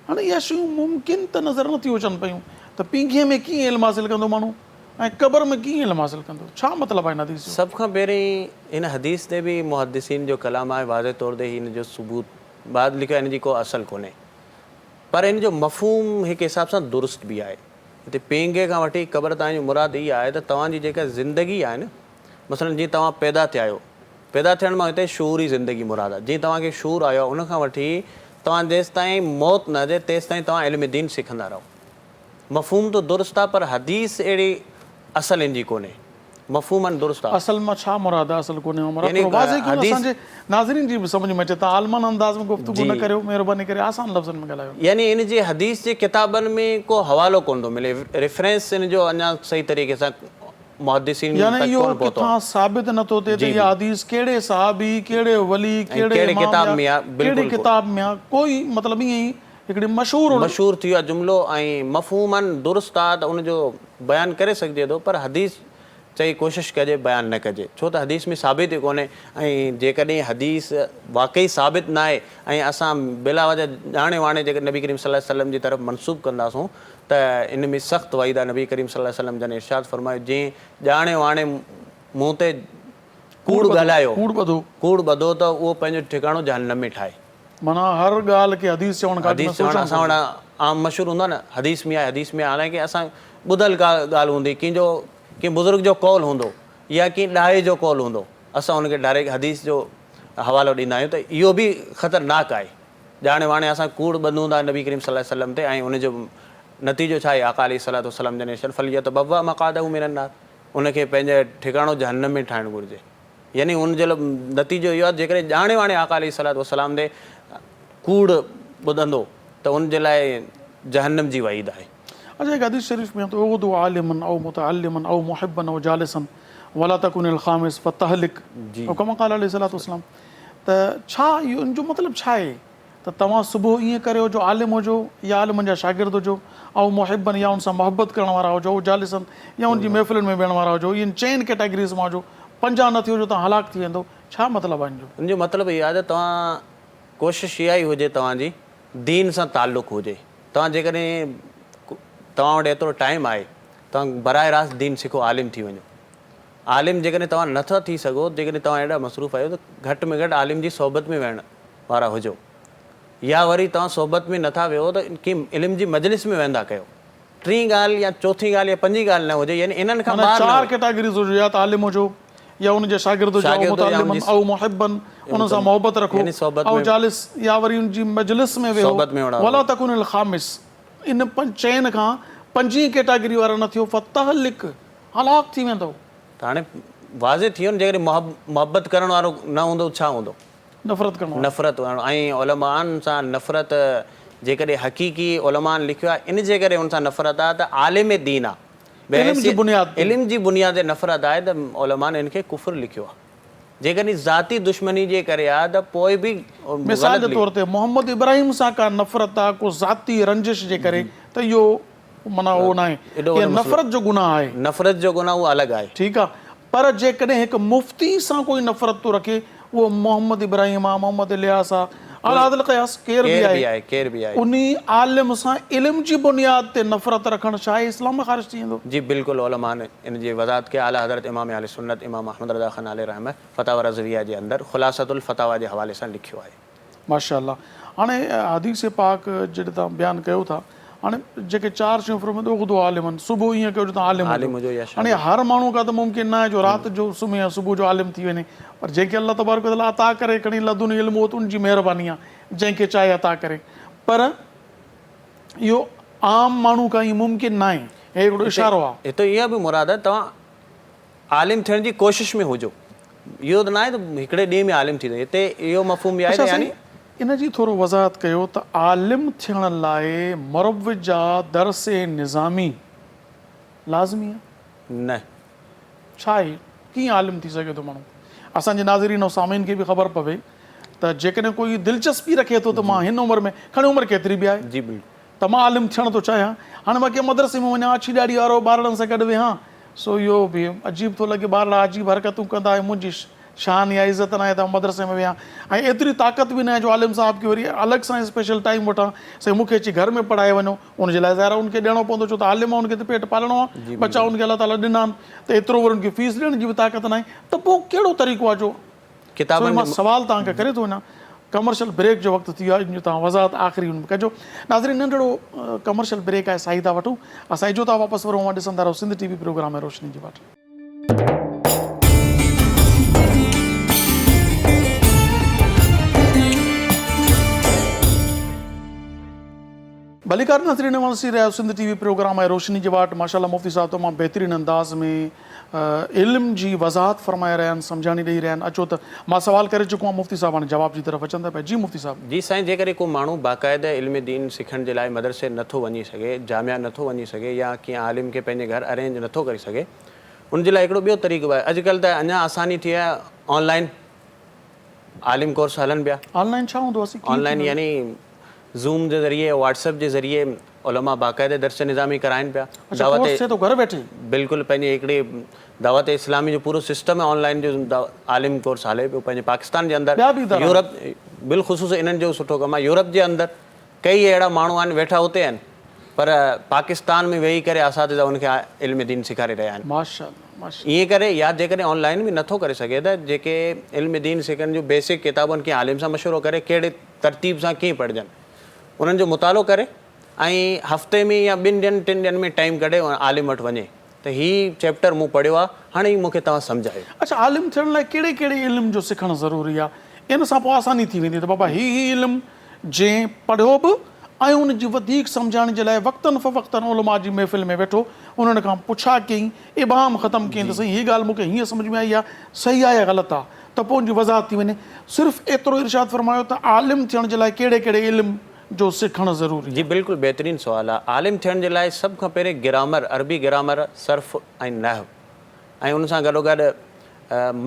هاڻي اها شيون ممڪن ته نظر نٿيون اچن پيون ته پينگهي ۾ ڪيئن علم حاصل ڪندو ماڻهو ۽ قبر ۾ ڪيئن علم حاصل ڪندو ڇا مطلب آهي هن حديث جو؟ سڀ کان پهرين هن حديث تي به محدثين جو ڪلام آهي واضح طور تي هن جو ثبوت بعد لکيو آهي هن جي ڪو اصل ڪونهي پر ان جو مفهوم هڪ حساب سان درست به آهي. هتي پينگهي کان وٺي قبر تائين جو مراد هي آهي ته توهان جي جيڪا زندگي آهي نه مثلاً جيئن توهان پيدا ٿيا آهيو، پيدا ٿيڻ مان هتي شعوري زندگي مراد آهي، جيئن توهان کي شعور آيو آهي ان کان وٺي توهان جيستائين موت نه اچي تيستائين توهان علم دين سکندا رهو. مفهوم ته درست آهي پر حديث اهڙي اصل ان جي ڪونهي. مفهوماً درست آهي. اصل مان ڇا مراد آهي اصل ڪونهي مان مراد يعني ٿورو واضح ڪيو نه حديث اسان جي ناظرين جي به سمجهه ۾ اچي توهان عالمانه انداز ۾ گفتگو جي نه ڪريو مهرباني ڪري آسان لفظن ۾ ڳالهايو. يعني ان جي حديث جي ڪتابن ۾ ڪو حوالو ڪونه ٿو ملي ريفرنس ان جو اڃا صحيح طريقي سان محدثين يعني تڪ اهو ڪونه پهتو ڪٿان آهي. ثابت نه ٿو ٿئي ته جي اها حديث ڪهڙي صحابي ڪهڙي ولي ۽ ڪهڙي ڪهڙي امام ڪتاب يا ۾ آهي ڪهڙي بلڪل ڪتاب ۾ آهي ڪوئي مطلب ائين ئي هڪڙي مشهور مشهور ٿي ويو آهي جملو ۽ مفهوماً درست آهي ته ان جو بيان ڪري سگهجي ٿو پر حديث چئي ڪوشش ڪجي بيان نه ڪجي ڇو ته حديث ۾ ثابت ئي ڪونهي ۽ جيڪڏهن حديث واقعي ثابت ناهي ۽ اسان بلا وجه ڄاڻي واڻي جيڪڏهن نبي ڪريم صلي الله عليه وسلم جي طرف منسوب ڪنداسون ته ان ۾ سخت وعيد آهي نبي ڪريم صلي الله عليه وسلم جن ارشاد فرمايو جنهن ڄاڻي واڻي مون تي ڪوڙ ڳالهايو ڪوڙ ٻڌو ته اهو پنهنجو ٺڪاڻو جهنم ۾ ٺاهي. معنيٰ هر ڳالهه کي حديث چوڻ کان اڳ ۾ حديث چوڻ سوچڻ اسان وٽ گهرجي. عام مشهور هوندو آهي نه حديث ۾ آهي حديث ۾ آهي حالانڪه اسان ٻڌل ڪا ڳالهه هوندي ڪنهن جو ڪنهن بزرگ جو قول هوندو يا ڪنهن ڏاهي جو قول هوندو اسان ان کي ڊائريڪٽ حديث جو حوالو ڏيندا آهيون ته اهو به خطرناڪ آهي ڄاڻي واڻي اسان ڪوڙ ٻڌون ٿا نبي ڪريم صلي الله عليه وسلم تي ۽ ان جو نتيجو ڇا آهي آقا عليه الصلوة والسلام جن ارشاد فليتبوأ مقعده من النار ان کي پنهنجو ٺڪاڻو جهنم ۾ ٺاهڻ گهرجي. يعني ان جو نتيجو اهو آهي ته جيڪڏهن ڄاڻي واڻي آقا عليه الصلوة والسلام تي ڪوڙ ٻڌندو ته ان جي لاء جهنم جي وعيد آهي. اچا هڪ حديث شريف ۾ آهي ته اغدو عالما او متعلما او محبا او جالسا ولا تڪن الخامس فتهلڪ او ڪما قال عليه الصلوة والسلام ته ڇا اهو ان جو مطلب ڇا آهي؟ ته توهان صبح ائين ڪريو جو عالم هجو يا عالمن جا شاگرد هجو، او محبا يا ان سان محبت ڪرڻ وارا هجو، او جالسا يا ان جي محفلن ۾ ويهڻ وارا هجو، انهن چئن ڪيٽاگريز مان هجو، پنجاهه نه ٿيو جو توهان هلاڪ ٿي ويندؤ، ڇا مطلب آهي ان جو؟ ان جو مطلب اهو آهي ته توهان ڪوشش اها ئي هجي توهان جي دين سان تعلق هجي، توهان جيڪڏهن توهان وٽ ايترو ٽائيم آهي توهان براهه راست دين سکو عالم ٿي وڃو، عالم جيڪڏهن توهان نه ٿا ٿي سگهو جيڪڏهن توهان ايڏا مصروف آهيو ته گهٽ ۾ گهٽ عالم جي صحبت ۾ ويهڻ وارا هجو يا وري توهان صحبت ۾ نٿا ويهو ته ڪنهن علم جي مجلس ۾ ويهندا ڪيو. ٽين ڳالهه يا چوٿين ڳالهه يا پنجين ڳالهه نه هجي يعني انهن کان معنيٰ ٻاهر نه چار هجي. ڪيٽاگريز هجو يا ته عالم هجو يا ان جا شاگرد هجو او شاگرد يا ان متعلما جي او محبا انهن سان محبت رکو يعني صحبت او ۾ جالس يا وري ان جي مجلس ۾ ويهو صحبت ۾ ويهڻ وارو ولا هجو. تڪون الخامس ان چئن کان پنجين ڪيٽاگري وارا نه ٿيو فتهلڪ هلاڪ ٿي ويندؤ. ته هاڻي واضح ٿي ويو نه جيڪڏهن محبت ڪرڻ وارو نه هوندو ته ڇا هوندو؟ نفرت ڪرڻ وارو. نفرت ڪرڻ ۽ علمائن سان نفرت جيڪڏهن حقيقي علمائن لکيو آهي ان جي ڪري ان سان نفرت آهي ته عالم دين آهي علم جي بنياد تي. علم جي بنياد تي نفرت آهي ته علمائن ان کي ڪفر لکيو آهي جيڪڏهن ذاتي دشمني جي ڪري آهي ته پوء به مثال غلط جي طور تي محمد ابراهيم سان ڪا نفرت آهي ڪو ذاتي رنجش جي ڪري ته اهو معنيٰ اهو ناهي ايڏو اها وڏو مسئلو نفرت جو گناهه آهي. نفرت جو گناهه اهو الڳ آهي. ٺيڪ آ پر جيڪڏهن هڪ مفتي سان ڪوئي نفرت ٿو رکي اهو محمد ابراهيم آ محمد الياس آ علي هذا القياس ڪير به آهي ڪير به آهي انهي عالم سان علم جي بنياد تي نفرت رکڻ ڇا اهي اسلام مان خارج ٿي ويندو؟ جي بلڪل علماء ان جي وضاحت ڪئي اعليٰ حضرت امام اهل سنت امام احمد رضا خان عليه رحمه فتاوي رضويه جي اندر خلاصة الفتاوي جي حوالي سان لکيو آهي. ماشاء الله هاڻي حديث پاڪ جڏهن توهان بيان ڪيو ٿا هاڻي جيڪي چار شيون فرمائي ٿو اغدو عالما صبح ائين ڪيو جو توهان عالم عالم هجو يا هاڻي هر ماڻهو کان ته ممڪن نه آهي جو رات جو سمهي يا صبح جو عالم ٿي وڃي پر جنهن کي الله تبارڪ وتعاليٰ عطا ڪري کڻي لدني علم اهو ته ان جي مهرباني آهي جنهن کي چاهي عطا ڪري پر اهو عام ماڻهو کان ائين ممڪن نه آهي هي هڪڙو اشارو آهي. هتي اها به مراد آهي توهان عالم ٿيڻ جي ڪوشش ۾ هجو. اهو ته ناهي ته هڪڙي ڏينهن ۾ عالم ٿي وڃو. هتي اهو مفهوم به آهي اڇا ته يعني. سائين ان جي ٿورو وضاحت ڪيو ته عالم ٿيڻ لاء مروجه درس نظامي لازمي آهي؟ نه. ڇا آهي؟ ڪيئن عالم ٿي سگهي ٿو ماڻهو؟ اسان جي ناظرين ۽ سامعين کي به خبر پوي ته جيڪڏهن ڪوئي دلچسپي رکي ٿو ته مان هن عمر ۾ کڻي عمر ڪيتري به آهي. جي بلڪل. ته مان عالم ٿيڻ ٿو چاهيان. هاڻي مان ڪنهن مدرسي ۾ وڃان، اڇي ڏاڙهي وارو ٻارڙن سان گڏ ويهان، سو اهو به عجيب ٿو لڳي. ٻارڙا عجيب حرڪتون ڪندا ۽ منهنجي شان يا عزت ناهي ته آئون مدرسي ۾ ويهان ۽ ايتري طاقت به ناهي جو عالم صاحب کي وري الڳ سان اسپيشل ٽائيم وٺان، سائين مون کي اچي گهر ۾ پڙهائي وڃو. ان جي لاء ظاهر آهي ان کي ڏيڻو پوندو ڇو ته عالم آهي ان کي ته پيٽ پالڻو آهي، ٻچا ان کي الله تعاليٰ ڏنا آهن ته ايترو وري ان کي فيس ڏيڻ جي به طاقت ناهي ته پوء ڪهڙو طريقو آهي جو ڪتابن سو مان سوال توهان کان ڪري ٿو وڃان ڪمرشل بريڪ جو وقت ٿي ويو آهي ان جو توهان وضاحت آخري ان ۾ ڪجو ناظرين ننڍڙو ڪمرشل بريڪ آهي ساهي ٿا وٺون اسان اجهو ٿا واپس ورون اوهان ڏسندا رهو سنڌ ٽي وي پروگرام ۽ روشني جي واٽ. ڀليڪار ناظرين اوهان ڏسي رهيا آهيو سنڌ ٽي وي پروگرام آهي روشني جي واٽ ماشاءالله مفتي صاحب تمام بهترين انداز ۾ علم جي وضاحت فرمائي رهيا آهن سمجهاڻي ڏئي رهيا آهن اچو ته مان سوال ڪري چڪو آهيان مفتي صاحب هاڻي جواب جي طرف اچن ٿا پيا جي مفتي صاحب. جي سائين جيڪڏهن ڪو ماڻهو باقاعده علم دين سکڻ جي لاء مدرسي نه ٿو وڃي سگهي جامعه نه ٿو وڃي سگهي يا ڪنهن عالم کي پنهنجي گهر ارينج نه ٿو ڪري سگهي ان جي لاء هڪڙو ٻيو طريقو به آهي اڄڪلهه ته اڃا آساني ٿي آهي آن لائن عالم ڪورس هلن پيا. آن لائن ڇا هوندو آهي؟ آن لائن يعني زوم جي ذريعي واٽس ايپ جي ذريعي علماء باقاعده درس نظامي ڪرائن پيا. اڇا ڪورس ٿئي ٿو گهر ويٺي. بلڪل پنهنجي هڪڙي دعوت اسلامي جو پورو سسٽم آن لائن جو عالم ڪورس هلي پيو پنهنجي پاڪستان جي اندر ٻيا به ادارا يورپ بالخصوص انهن جو سٺو ڪم آهي يورپ جي اندر ڪئي اهڙا ماڻهو آهن ويٺا اتي آهن پر پاڪستان ۾ ويهي ڪري اساتذه ان کي علم دين سيکاري رهيا آهن. ماشاءالله ماشاءالله. ائين ڪري يا جيڪڏهن آن لائن به نٿو ڪري سگهي ته جيڪي علم دين سکڻ جون بيسڪ ڪتابون ڪنهن عالم سان مشورو ڪري ڪهڙي ترتيب سان ڪيئن پڙهجن انهن جو مطالعو ڪري ۽ هفتي ۾ يا ٻن ڏينهن ٽن ڏينهن ۾ ٽائيم ڪڍي ان عالم وٽ وڃي ته هي چيپٽر مون پڙهيو آهي هاڻي هي مون کي توهان سمجهايو. اڇا عالم ٿيڻ لاء ڪهڙي ڪهڙي علم جو سکڻ ضروري آهي ان سان پوء آساني ٿي ويندي ته بابا هي هي علم جنهن پڙهيو به ۽ ان جي وڌيڪ سمجهاڻي جي لاء وقتاً فوقتاً علماء جي محفل ۾ ويٺو انهن کان پڇا ڪيائين، ابهام ختم ڪيائين ته سائين هيء ڳالهه مون کي هيئن سمجهه ۾ آئي آهي، صحيح آهي يا غلط آهي؟ ته پوء ان جي وضاحت ٿي وڃي. صرف ايترو ارشاد فرمايو ته عالم ٿيڻ جي لاء ڪهڙي ڪهڙي علم جو سکڻ ضروري جي آهي. بلڪل بهترين سوال آهي. عالم ٿيڻ جي لاء سڀ کان پهرين گرامر، عربي گرامر، صرف ۽ نحو ۽ ان سان گڏوگڏ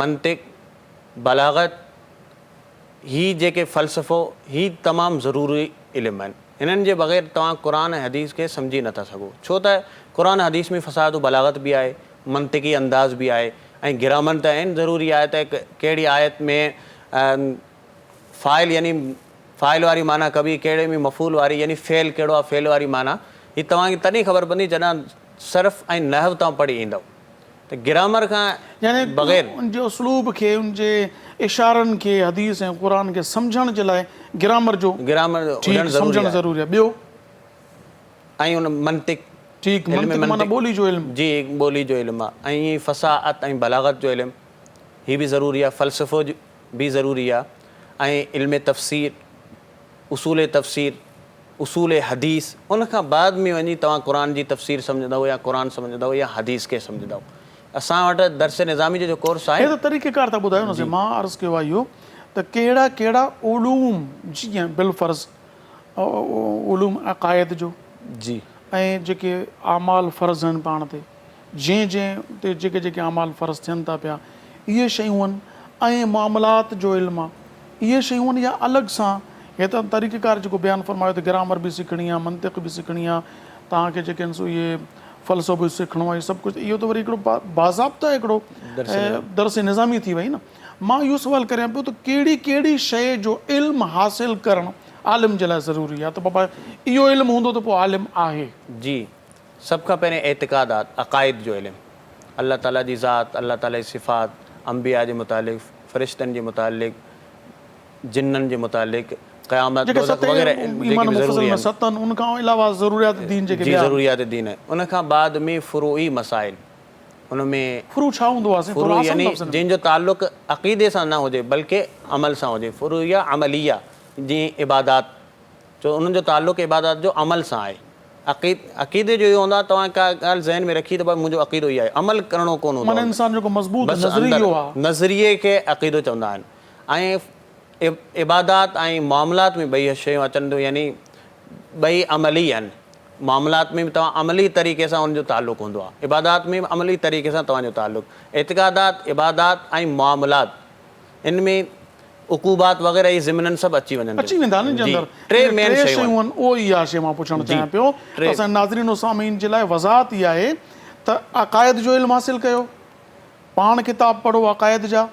منطق، بلاغت، هي جيڪي فلسفو هي تمام ضروري علم آهن. هنن جي بغير توهان قرآن ۽ حديث کي سمجهي نه ٿا سگهو. ڇو ته قرآن ۽ حديث ۾ فصاحت و بلاغت به آهي، منطقي انداز به آهي ۽ گرامر ته عين ضروري آهي ته ڪهڙي آيت ۾ فاعل يعني فاعل واري معنيٰ ڪبي، ڪهڙي ۾ مفعول واري يعني فعل ڪهڙو آهي فعل واري معنيٰ هي توهان کي تڏهن خبر پوندي جڏهن صرف ۽ نحو توهان پڙهي ايندؤ. ته گرامر کان يعني بغير. ان جي اسلوب کي، ان جي اشارن کي، حديث ۽ قرآن کي سمجهڻ جي لاء گرامر جو گرامر جو ٺيڪ هجڻ ضروري سمجهڻ آهي. ضروري آهي. ٻيو؟ ۽ ان منطق، ٺيڪ، علم منطق معنيٰ منطق، ٻولي جو علم. جي ٻولي جو علم آهي ۽ ائين فصاحت ۽ بلاغت جو علم هي به ضروري آهي، فلسفو به ضروري آهي ۽ علم تفسير، اصول تفسير، اصول حديث، ان کان بعد ۾ وڃي توهان قرآن جي تفسير سمجهندؤ يا قرآن سمجهندؤ يا حديث کي سمجهندؤ. اسان وٽ درس نظامي جو جو ڪورس آهي. هي ته طريقه ڪار ٿا ٻڌايو نه سائين. مان عرض ڪيو آهي اهو ته ڪهڙا ڪهڙا علوم جيئن بالفرض علوم عقائد جو جي. ۽ جيڪي اعمال فرض آهن پاڻ تي جنهن جنهن تي جيڪي جيڪي اعمال فرض ٿين ٿا پيا اهي شيون آهن ۽ معاملات جو علم آهي اهي شيون آهن يا الڳ سان هي ته طريقه ڪار جيڪو بيان فرمايو ته گرامر به سکڻي آهي منطق به سکڻي آهي توهان کي جيڪي آهن سو اهي فلسفو به سکڻو آهي سڀ ڪجهه اهو ته وري هڪڙو باضابطه هڪڙو درس نظامي ٿي وئي نه مان اهو سوال ڪريان پيو ته ڪهڙي ڪهڙي شيء جو علم حاصل ڪرڻ عالم جي لاء ضروري آهي ته بابا اهو علم هوندو ته پوء عالم آهي. جي سڀ کان پهرين اعتقادات، عقائد، جو علم، الله تعاليٰ جي ذات، الله تعاليٰ جي صفات، انبياء جي متعلق، فرشتن جي متعلق، جنن جي متعلق، قيامت، جيڪي دوزخ ست وغيره ايمان جيڪي به مفصل ضروري ۾ آهن. ست آهن ان کان علاوه ضروريات دين جيڪي جي ٻيا آهن. ضروريات دين آهن. ان کان بعد ۾ فروعي مسائل، ان ۾. فروع ڇا هوندو آهي سائين ٿورو فروع آسان يعني لفظن ۾. جنهن جو تعلق عقيدي سان نه هجي بلڪه عمل سان هجي، فروعيه عمليه جيئن عبادات، ڇو انهن جو تعلق عبادات جو عمل سان آهي. عقيد عقيدي جو اهو هوندو آهي توهان ڪا ڳالهه ذهن ۾ رکي ته بس منهنجو عقيدو اهو آهي عمل ڪرڻو ڪونه هوندو معنيٰ آهي انسان جو ڪو مضبوط بس اندر نظريو آهي. نظريي کي عقيدو چوندا آهن ۽ عبادات ۽ معاملات ۾ ٻئي شيون اچن ٿيون يعني ٻئي عملي آهن معاملات ۾ به توهان عملي طريقي سان ان جو تعلق هوندو آهي عبادات ۾ به عملي طريقي سان توهان جو تعلق اعتقادات عبادات ۽ معاملات ان ۾ عقوبات وغيره اهي ضمناً سڀ اچي وڃن ٿيون. اچي ويندا نه جي جي اندر ٽي اهي مين ٽي شيون شيون آهن. آهن اهو ئي اها شيء مان پڇڻ جي چاهيان پيو ٽي. ته اسان جي ناظرين و سامعين جي لاء وضاحت اها آهي ته عقائد جو علم حاصل ڪيو پاڻ ڪتاب پڙهو عقائد جا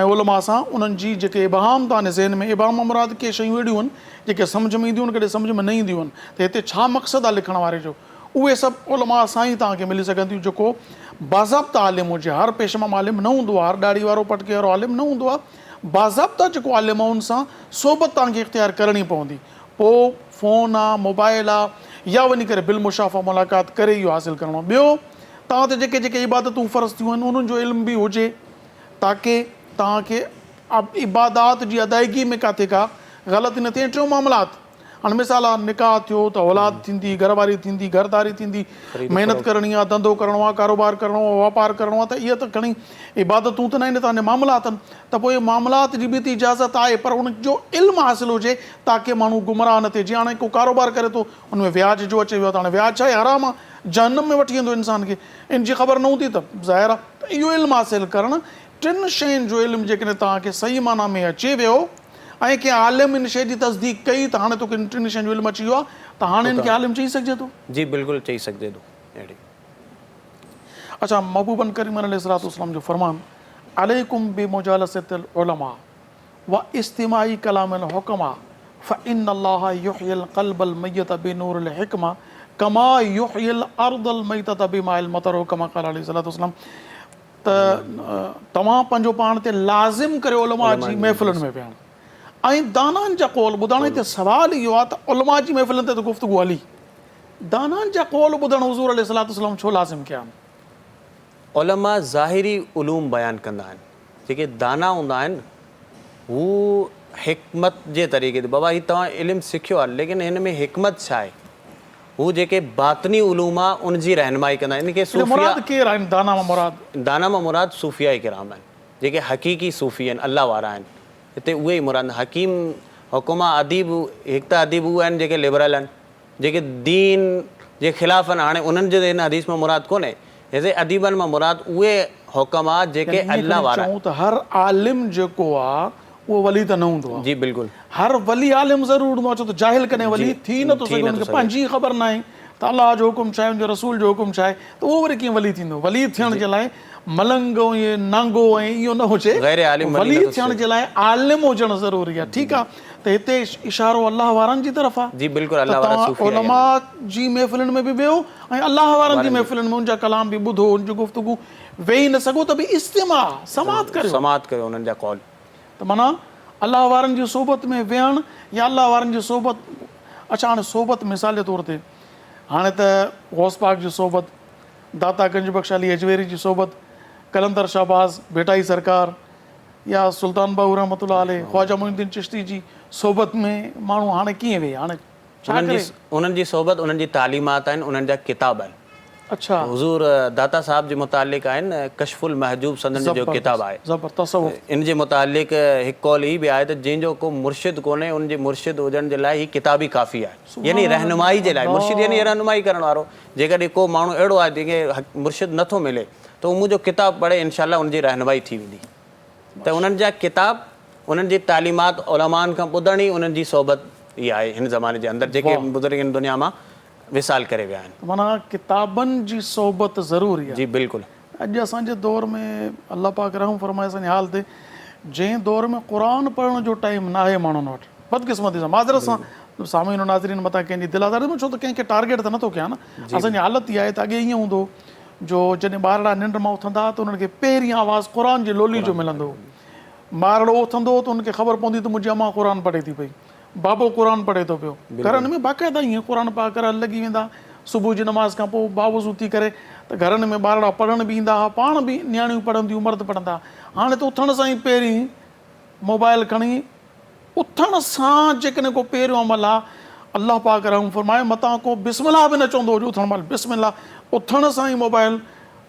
۽ علماء سان انهن جي جيڪي ابهام توهان جي ذهن ۾ ابهام مان مراد ڪي شيون اهڙيون آهن جيڪي سمجهه ۾ اينديون آهن ڪڏهن سمجهه ۾ نه اينديون آهن ته هتي ڇا مقصد آهي لکڻ واري جو اهي سڀ علماء سان ئي توهان کي ملي سگهن ٿيون جيڪو باضابطه عالم هجي هر پيشمام عالم نه هوندو آهي هر ڏاڙهي وارو پٽڪي وارو عالم نه هوندو آهي باضابطه جيڪو عالم آهي ان سان صحبت توهان کي اختيار ڪرڻي پوندي پوء فون آ موبائل آ يا وڃي ڪري بالمشافه ملاقات ڪري اهو حاصل ڪرڻو ٻيو توهان تي جيڪي جيڪي عبادتون فرض ٿيون آهن انهن جو علم به هجي تاڪه توهان کي عبادات جي ادائگي ۾ ڪاٿي ڪا غلطي نه ٿئي ۽ ٽيون معاملات هاڻي مثال آ نڪاح ٿيو ته اولاد ٿيندي، گهر واري ٿيندي، گهرداري ٿيندي، محنت ڪرڻي آ، ڌنڌو ڪرڻو آ، ڪاروبار ڪرڻو آ، واپار ڪرڻو آ ته اهي ته کڻي عبادتون ته ناهن توهان جا معاملات آهن ته پوء اهي معاملات جي به ته اجازت آهي پر ان جو علم حاصل هجي تاڪه ماڻهو گمراهه نه ٿئي جيئن هاڻي ڪو ڪاروبار ڪري ٿو ان ۾ وياج جو اچي ويو ته هاڻي وياج ڇا آهي حرام آ جهنم ۾ وٺي ويندو انسان کي ان جي خبر نه هوندي ته ظاهر آ ته اهو علم حاصل ڪرڻ ٽن شين جو علم جيڪڏهن توهان کي صحيح معنيٰ ۾ اچي ويو ۽ ڪنهن عالم ان شيء جي تصديق ڪئي ته هاڻي توکي ان ٽن شين جو علم اچي ويو آهي ته هاڻي ان کي عالم چئي سگهجي ٿو؟ جي بلڪل چئي سگهجي ٿو اهڙي. اڇا محبوبن ڪريمن عليه الصلوة والسلام جو فرمان عليڪم بمجالسة العلماء واستماع ڪلام الحڪماء فان الله يحيي القلب الميت بنور الحڪمة ڪما يحيي الارض الميتة بماء المطر او ڪما قال عليه الصلوة والسلام ته توهان پنهنجو پاڻ تي لازم ڪريو علماء جي محفلن ۾ ويهڻ ۽ دانائن جا قول ٻڌڻ. هتي سوال اهو آهي ته علماء جي محفلن تي ته گفتگو هلي، دانائن جا قول ٻڌڻ حضور عليه الصلوة والسلام ڇو لازم ڪيا آهن؟ علماء ظاهري علوم بيان ڪندا آهن، جيڪي دانا هوندا آهن هو حڪمت جي طريقي تي، بابا هي توهان علم سکيو آهي ليڪن هن ۾ حڪمت ڇا آهي؟ هو جيڪي باطني علوم آ ان جي رهنمائي ڪندا آهن. ان کي صوفياء. مراد ڪير آهن دانا مان مراد؟ دانا مان مراد صوفياء ڪرام آهن. جيڪي حقيقي صوفي آهن، الله وارا آهن. هتي اهي ئي مراد آهن. حڪيم، حڪما، اديب، هڪ ته اديب اهي آهن جيڪي لبرل آهن. جيڪي دين جي خلاف آهن. هاڻي انهن جو هن حديث مان مراد ڪونهي. هتي اديبن مان مراد اهي حڪما جيڪي يعني ائين الله کڻي وارا آهن. چئون ته هر عالم جيڪو آ اهو ولي ته نه هوندو آ. جي بلڪل. هر ولي عالم ضرور هوندو آ ڇو ته جاهل ڪڏهن ولي ٿي نه ٿو سگهي ان کي پنهنجي ئي خبر ناهي ته الله جو حڪم ڇا آهي ان جي رسول جو حڪم ڇا آهي ته اهو وري ڪيئن ولي ٿيندو ولي ٿيڻ جي لاء ملنگ ۽ نانگو ۽ اهو نه هجي غير عالم ولي ٿيڻ جي لاء عالم هجڻ ضروري آ ٺيڪ آ ته هتي اشارو الله وارن جي طرف آ جي بلڪل الله وارا صوفي علماء جي محفلن ۾ به ويهو ۽ الله وارن جي محفلن ۾ ان جا ڪلام به ٻڌو ان جي گفتگو ويهي نه سگهو ته به استماع سماعت ڪريو سماعت ڪريو انهن جا قول. ته معنيٰ الله وارن جي صحبت ۾ ويهڻ يا الله وارن جي صحبت اڇا هاڻي صحبت مثال جي طور تي هاڻي ته غوث پاڪ جي صحبت، داتا گنج بخش علي هجويري جي صحبت، قلندر شهباز، ڀٽائي سرڪار يا سلطان باهو رحمة الله عليه، خواجه معين الدين چشتي جي صحبت ۾ ماڻهو هاڻي ڪيئن ويهي هاڻي ڇا ڪري؟ انهن جي صحبت انهن جي تعليمات آهن انهن جا ڪتاب آهن. اڇا. حضور داتا صاحب جي متعلق آهن ڪشف المحجوب سندن جو جيڪو ڪتاب آهي زبردست تصوف. ان جي متعلق هڪ قول هي به آهي ته جنهن جو ڪو مرشد ڪونهي ان جي مرشد هجڻ جي لاء هي ڪتاب ئي ڪافي آهي يعني رهنمائي جي لاء مرشد يعني رهنمائي ڪرڻ وارو جيڪڏهن ڪو ماڻهو اهڙو آهي جنهن کي مرشد نٿو ملي ته هو منهنجو ڪتاب پڙهي انشاء الله ان جي رهنمائي ٿي ويندي ته انهن جا ڪتاب انهن جي تعليمات علمائن کان ٻڌڻ ئي انهن جي صحبت ئي آهي هن زماني جي اندر جيڪي بزرگ هن دنيا مان وصال ڪري ويا آهن. معنيٰ ڪتابن جي صحبت ضروري آهي. جي بلڪل. اڄ اسان جي دور ۾ الله پاڪ رحم فرمائي اسان جي حال تي جنهن دور ۾ قرآن پڙهڻ جو ٽائيم ناهي ماڻهن وٽ بدقسمتي سان معذرت سان سامعين و ناظرين متان ڪنهن جي دل آزاري ٿئي ڇو ته ڪنهن کي ٽارگيٽ ته نٿو ڪيان نه اسان جي حالت اها آهي ته اڳي ائين هوندو هو جو جڏهن ٻارڙا ننڊ مان اٿندا ها ته انهن کي پهرين آواز قرآن جي لولي جو ملندو هو ٻارڙو اٿندو هو ته ان کي خبر پوندي ته منهنجي امان قرآن پڙهي ٿي پئي بابو قرآن پڙهي ٿو پيو. گهرن ۾ باقاعده ائين قرآن پاڪ رح لڳي ويندا. صبح جي نماز کان پوء باوضو ٿي ڪري ته گهرن ۾ ٻارڙا پڙهڻ به ايندا ها. پاڻ به نياڻيون پڙهنديون مرد پڙهندا ها. هاڻي ته اٿڻ سان ئي پهرين موبائل کڻي اٿڻ سان جيڪڏهن ڪو پهريون عمل آ الله پاڪ رحم فرمائي متان ڪو بسم الله به نه چوندو هجي اٿڻ مهل بسم الله اٿڻ سان ئي موبائل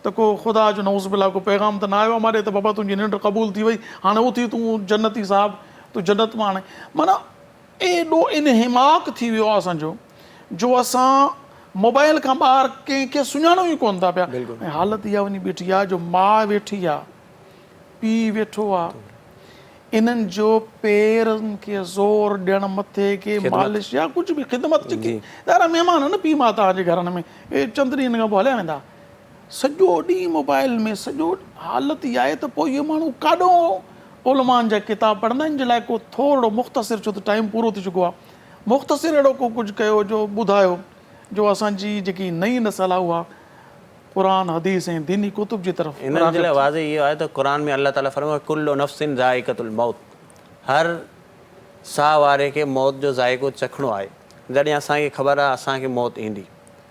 ته ڪو خدا جو نعوذ بالله ڪو پيغام ته نه آيو آ مان ڏي ته بابا تنهنجي ننڊ قبول ٿي وئي هاڻي اٿي تون جنتي صاحب تون جنت مان آڻي معنيٰ ايڏو انهماڪ ٿي ويو آهي اسان جو جو اسان موبائل کان ٻاهر ڪنهن کي سڃاڻون ئي ڪونه ٿا پيا ۽ حالت اها وڃي بيٺي آهي جو ماء ويٺي آهي پيء ويٺو آهي انهن جو پيرن کي زور ڏيڻ مٿي کي مالش يا ڪجهه به خدمت جيڪي ظاهر آهي مهمان آهن نه پيء ماء توهان جي گهرن ۾ اهي چند ڏينهن کان پوء هليا ويندا سڄو ڏينهن موبائل ۾ سڄو حالت اها آهي ته پوء اهي ماڻهو ڪاڏو علمائن جا ڪتاب پڙهندا ان جي لاء ڪو ٿورڙو مختصر ڇو ته ٽائيم پورو ٿي چڪو آهي مختصر اهڙو ڪو ڪجهه ڪيو جو ٻڌايو جو اسان جي جيڪي نئين نسل آهي اها قرآن حديث ۽ ديني ڪتب جي طرف انهن جي راغب لاء ٿئي. واضح اهو آهي ته قرآن ۾ الله تعالي فرمايو ڪل نفس ذائقة الموت هر ساهه واري کي موت جو ذائقو چکڻو آهي جڏهن اسان کي خبر آهي اسان کي موت ايندي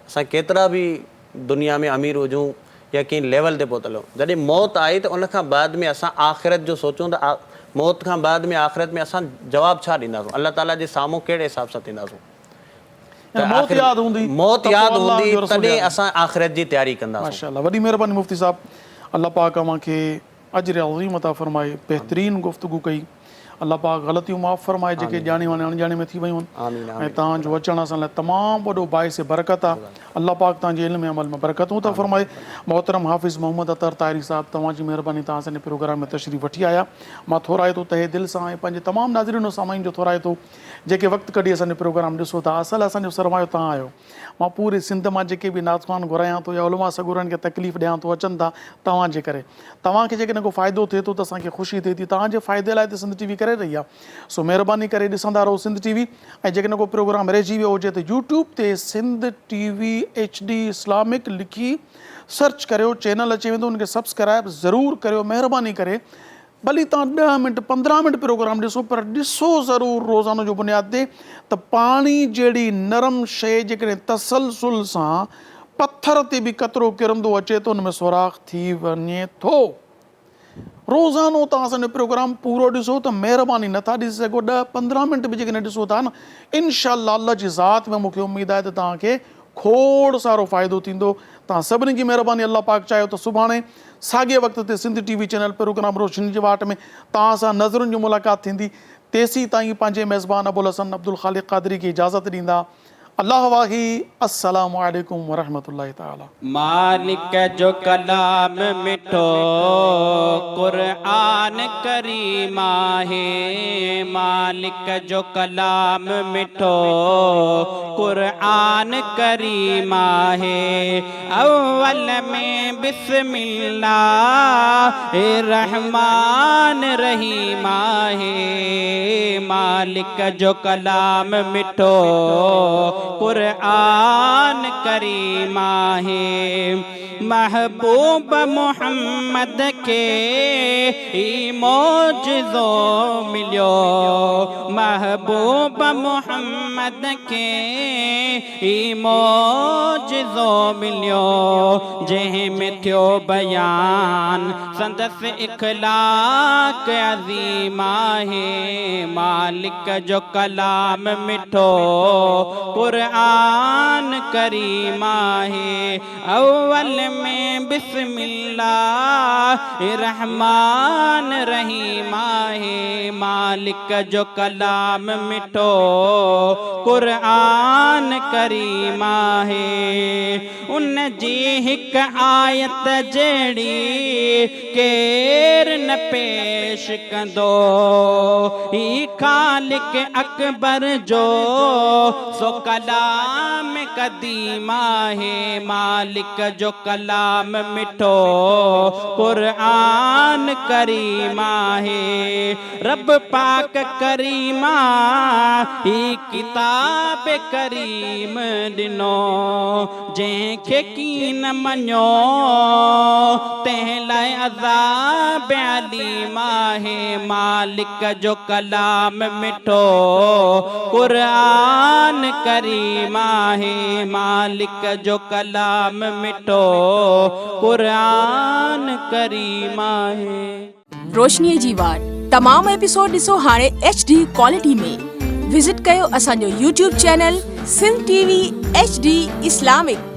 اسان ڪيترا به دنيا ۾ امير هجون يا ڪنهن ليول تي پهتل هجون جڏهن موت آئي ته ان کان بعد ۾ اسان آخرت جو سوچون ته موت کان بعد ۾ آخرت ۾ اسان جواب ڇا ڏينداسون الله تعالي جي سامهون ڪهڙي حساب سان ٿينداسون ته موت ياد هوندي موت ياد هوندي تڏهن اسان آخرت جي تياري ڪنداسون. ماشاءالله وڏي مهرباني مفتي صاحب الله پاڪ اوهان کي اجر عظيم عطا فرمائي بهترين گفتگو ڪئي الله پاڪ غلطيون معاف فرمائي جيڪي ڄاڻي واڻي اڻڄاڻي ۾ ٿي ويون آهن ۽ توهان جو اچڻ اسان لاء تمام وڏو باعث برڪت آهي الله پاڪ توهان جي علم ۽ عمل ۾ برڪتون عطا فرمائي محترم حافظ محمد اطهر طاهري صاحب توهان جي مهرباني توهان اسان جي پروگرام ۾ تشريف وٺي آيا مان ٿورائتو تهه دل سان ۽ پنهنجي تمام ناظرين و سامعين جو ٿورائتو جيڪي وقت ڪڍي اسان جو پروگرام ڏسو ٿا اصل اسان جو سرمايو توهان آهيو مان پوري سنڌ مان جيڪي به نعت خوان گهرايان ٿو يا علماء سڳورن کي تڪليف ڏيان ٿو اچن ٿا توهان جي ڪري توهان کي جيڪڏهن ڪو فائدو ٿئي ٿو ته اسان کي خوشي ٿئي ٿي توهان جي فائدي لاء ته سنڌ ٽي وي ڪري رهي آهي سو مهرباني ڪري ڏسندا رهو سنڌ ٽي وي ۽ جيڪڏهن ڪو پروگرام رهجي ويو هجي ته يوٽيوب تي Sindh T V H D Islamic لکي سرچ ڪريو چينل اچي ويندو ان کي سبسڪرائب ضرور ڪريو مهرباني ڪري ڀلي توهان ڏهه منٽ 15 منٽ پروگرام ڏسو پر ڏسو ضرور روزانو جو بنياد تي ته پاڻي جهڙي نرم شيء جيڪڏهن تسلسل سان پٿر تي به قطرو ڪرندو اچي ته ان ۾ سوراخ ٿي وڃي ٿو. روزانو توهان اسان جو پروگرام پورو ڏسو ته مهرباني نٿا ڏسي سگهو ڏهه 15 منٽ به جيڪڏهن ڏسو ٿا نه انشاء الله الله جي ذات ۾ مون کي اميد آهي ته توهان کي کوڙ سارو فائدو ٿيندو توهان سڀني جي مهرباني الله پاڪ چاهيو ته سڀاڻي ساڳئي وقت تي Sindh T V channel programme روشني جي واٽ ۾ توهان سان نظرن جي ملاقات ٿيندي تيسين تائين پنهنجي ميزبان ابوالحسن عبدالخالق قادري کي اجازت ڏيندا الله واهي السلام عليڪم ورحمة الله تعالي. مالڪ جو ڪلام مٺو قرآن ڪريم آهي مالڪ جو ڪلام مٺو قرآن ڪريم آهي اول ۾ بسم الله الرحمٰن الرحيم آهي مالڪ جو ڪلام مٺو قرآن ڪريم آهي محبوب محمد کي هي معجزو مليو محبوب محمد کي هي معجزو مليو، جنهن ۾ ٿيو بيان سندس اخلاق عظيم آهي، مالڪ جو ڪلام مٺو قرآن ڪريم آهي، اول ۾ بسم الله الرحمٰن الرحيم آهي، مالڪ جو ڪلام مٺو قرآن ڪريم آهي، ان جي هڪ آيت جهڙي ڪير نه پيش ڪندو، هي خالق اڪبر جو سو ڪلام قديم آهي، مالڪ جو ڪلام مٺو قرآن ڪريم آهي. رب پاڪ ڪريم آ هي ڪتاب ڪريم ڏنو جنهن کي ڪين مڃيو تنهن لاء عذاب اليم آهي مالڪ جو ڪلام مٺو قرآن ڪريم آهي مالڪ جو ڪلام مٺو قرآن ڪريم آهي. روشنيء جي واٽ تمام ايپيسوڊ ڏسو هاڻي ايڇ ڊي ڪوالٽي ۾ وزٽ ڪيو اسان جو YouTube channel Sindh T V H D Islamic.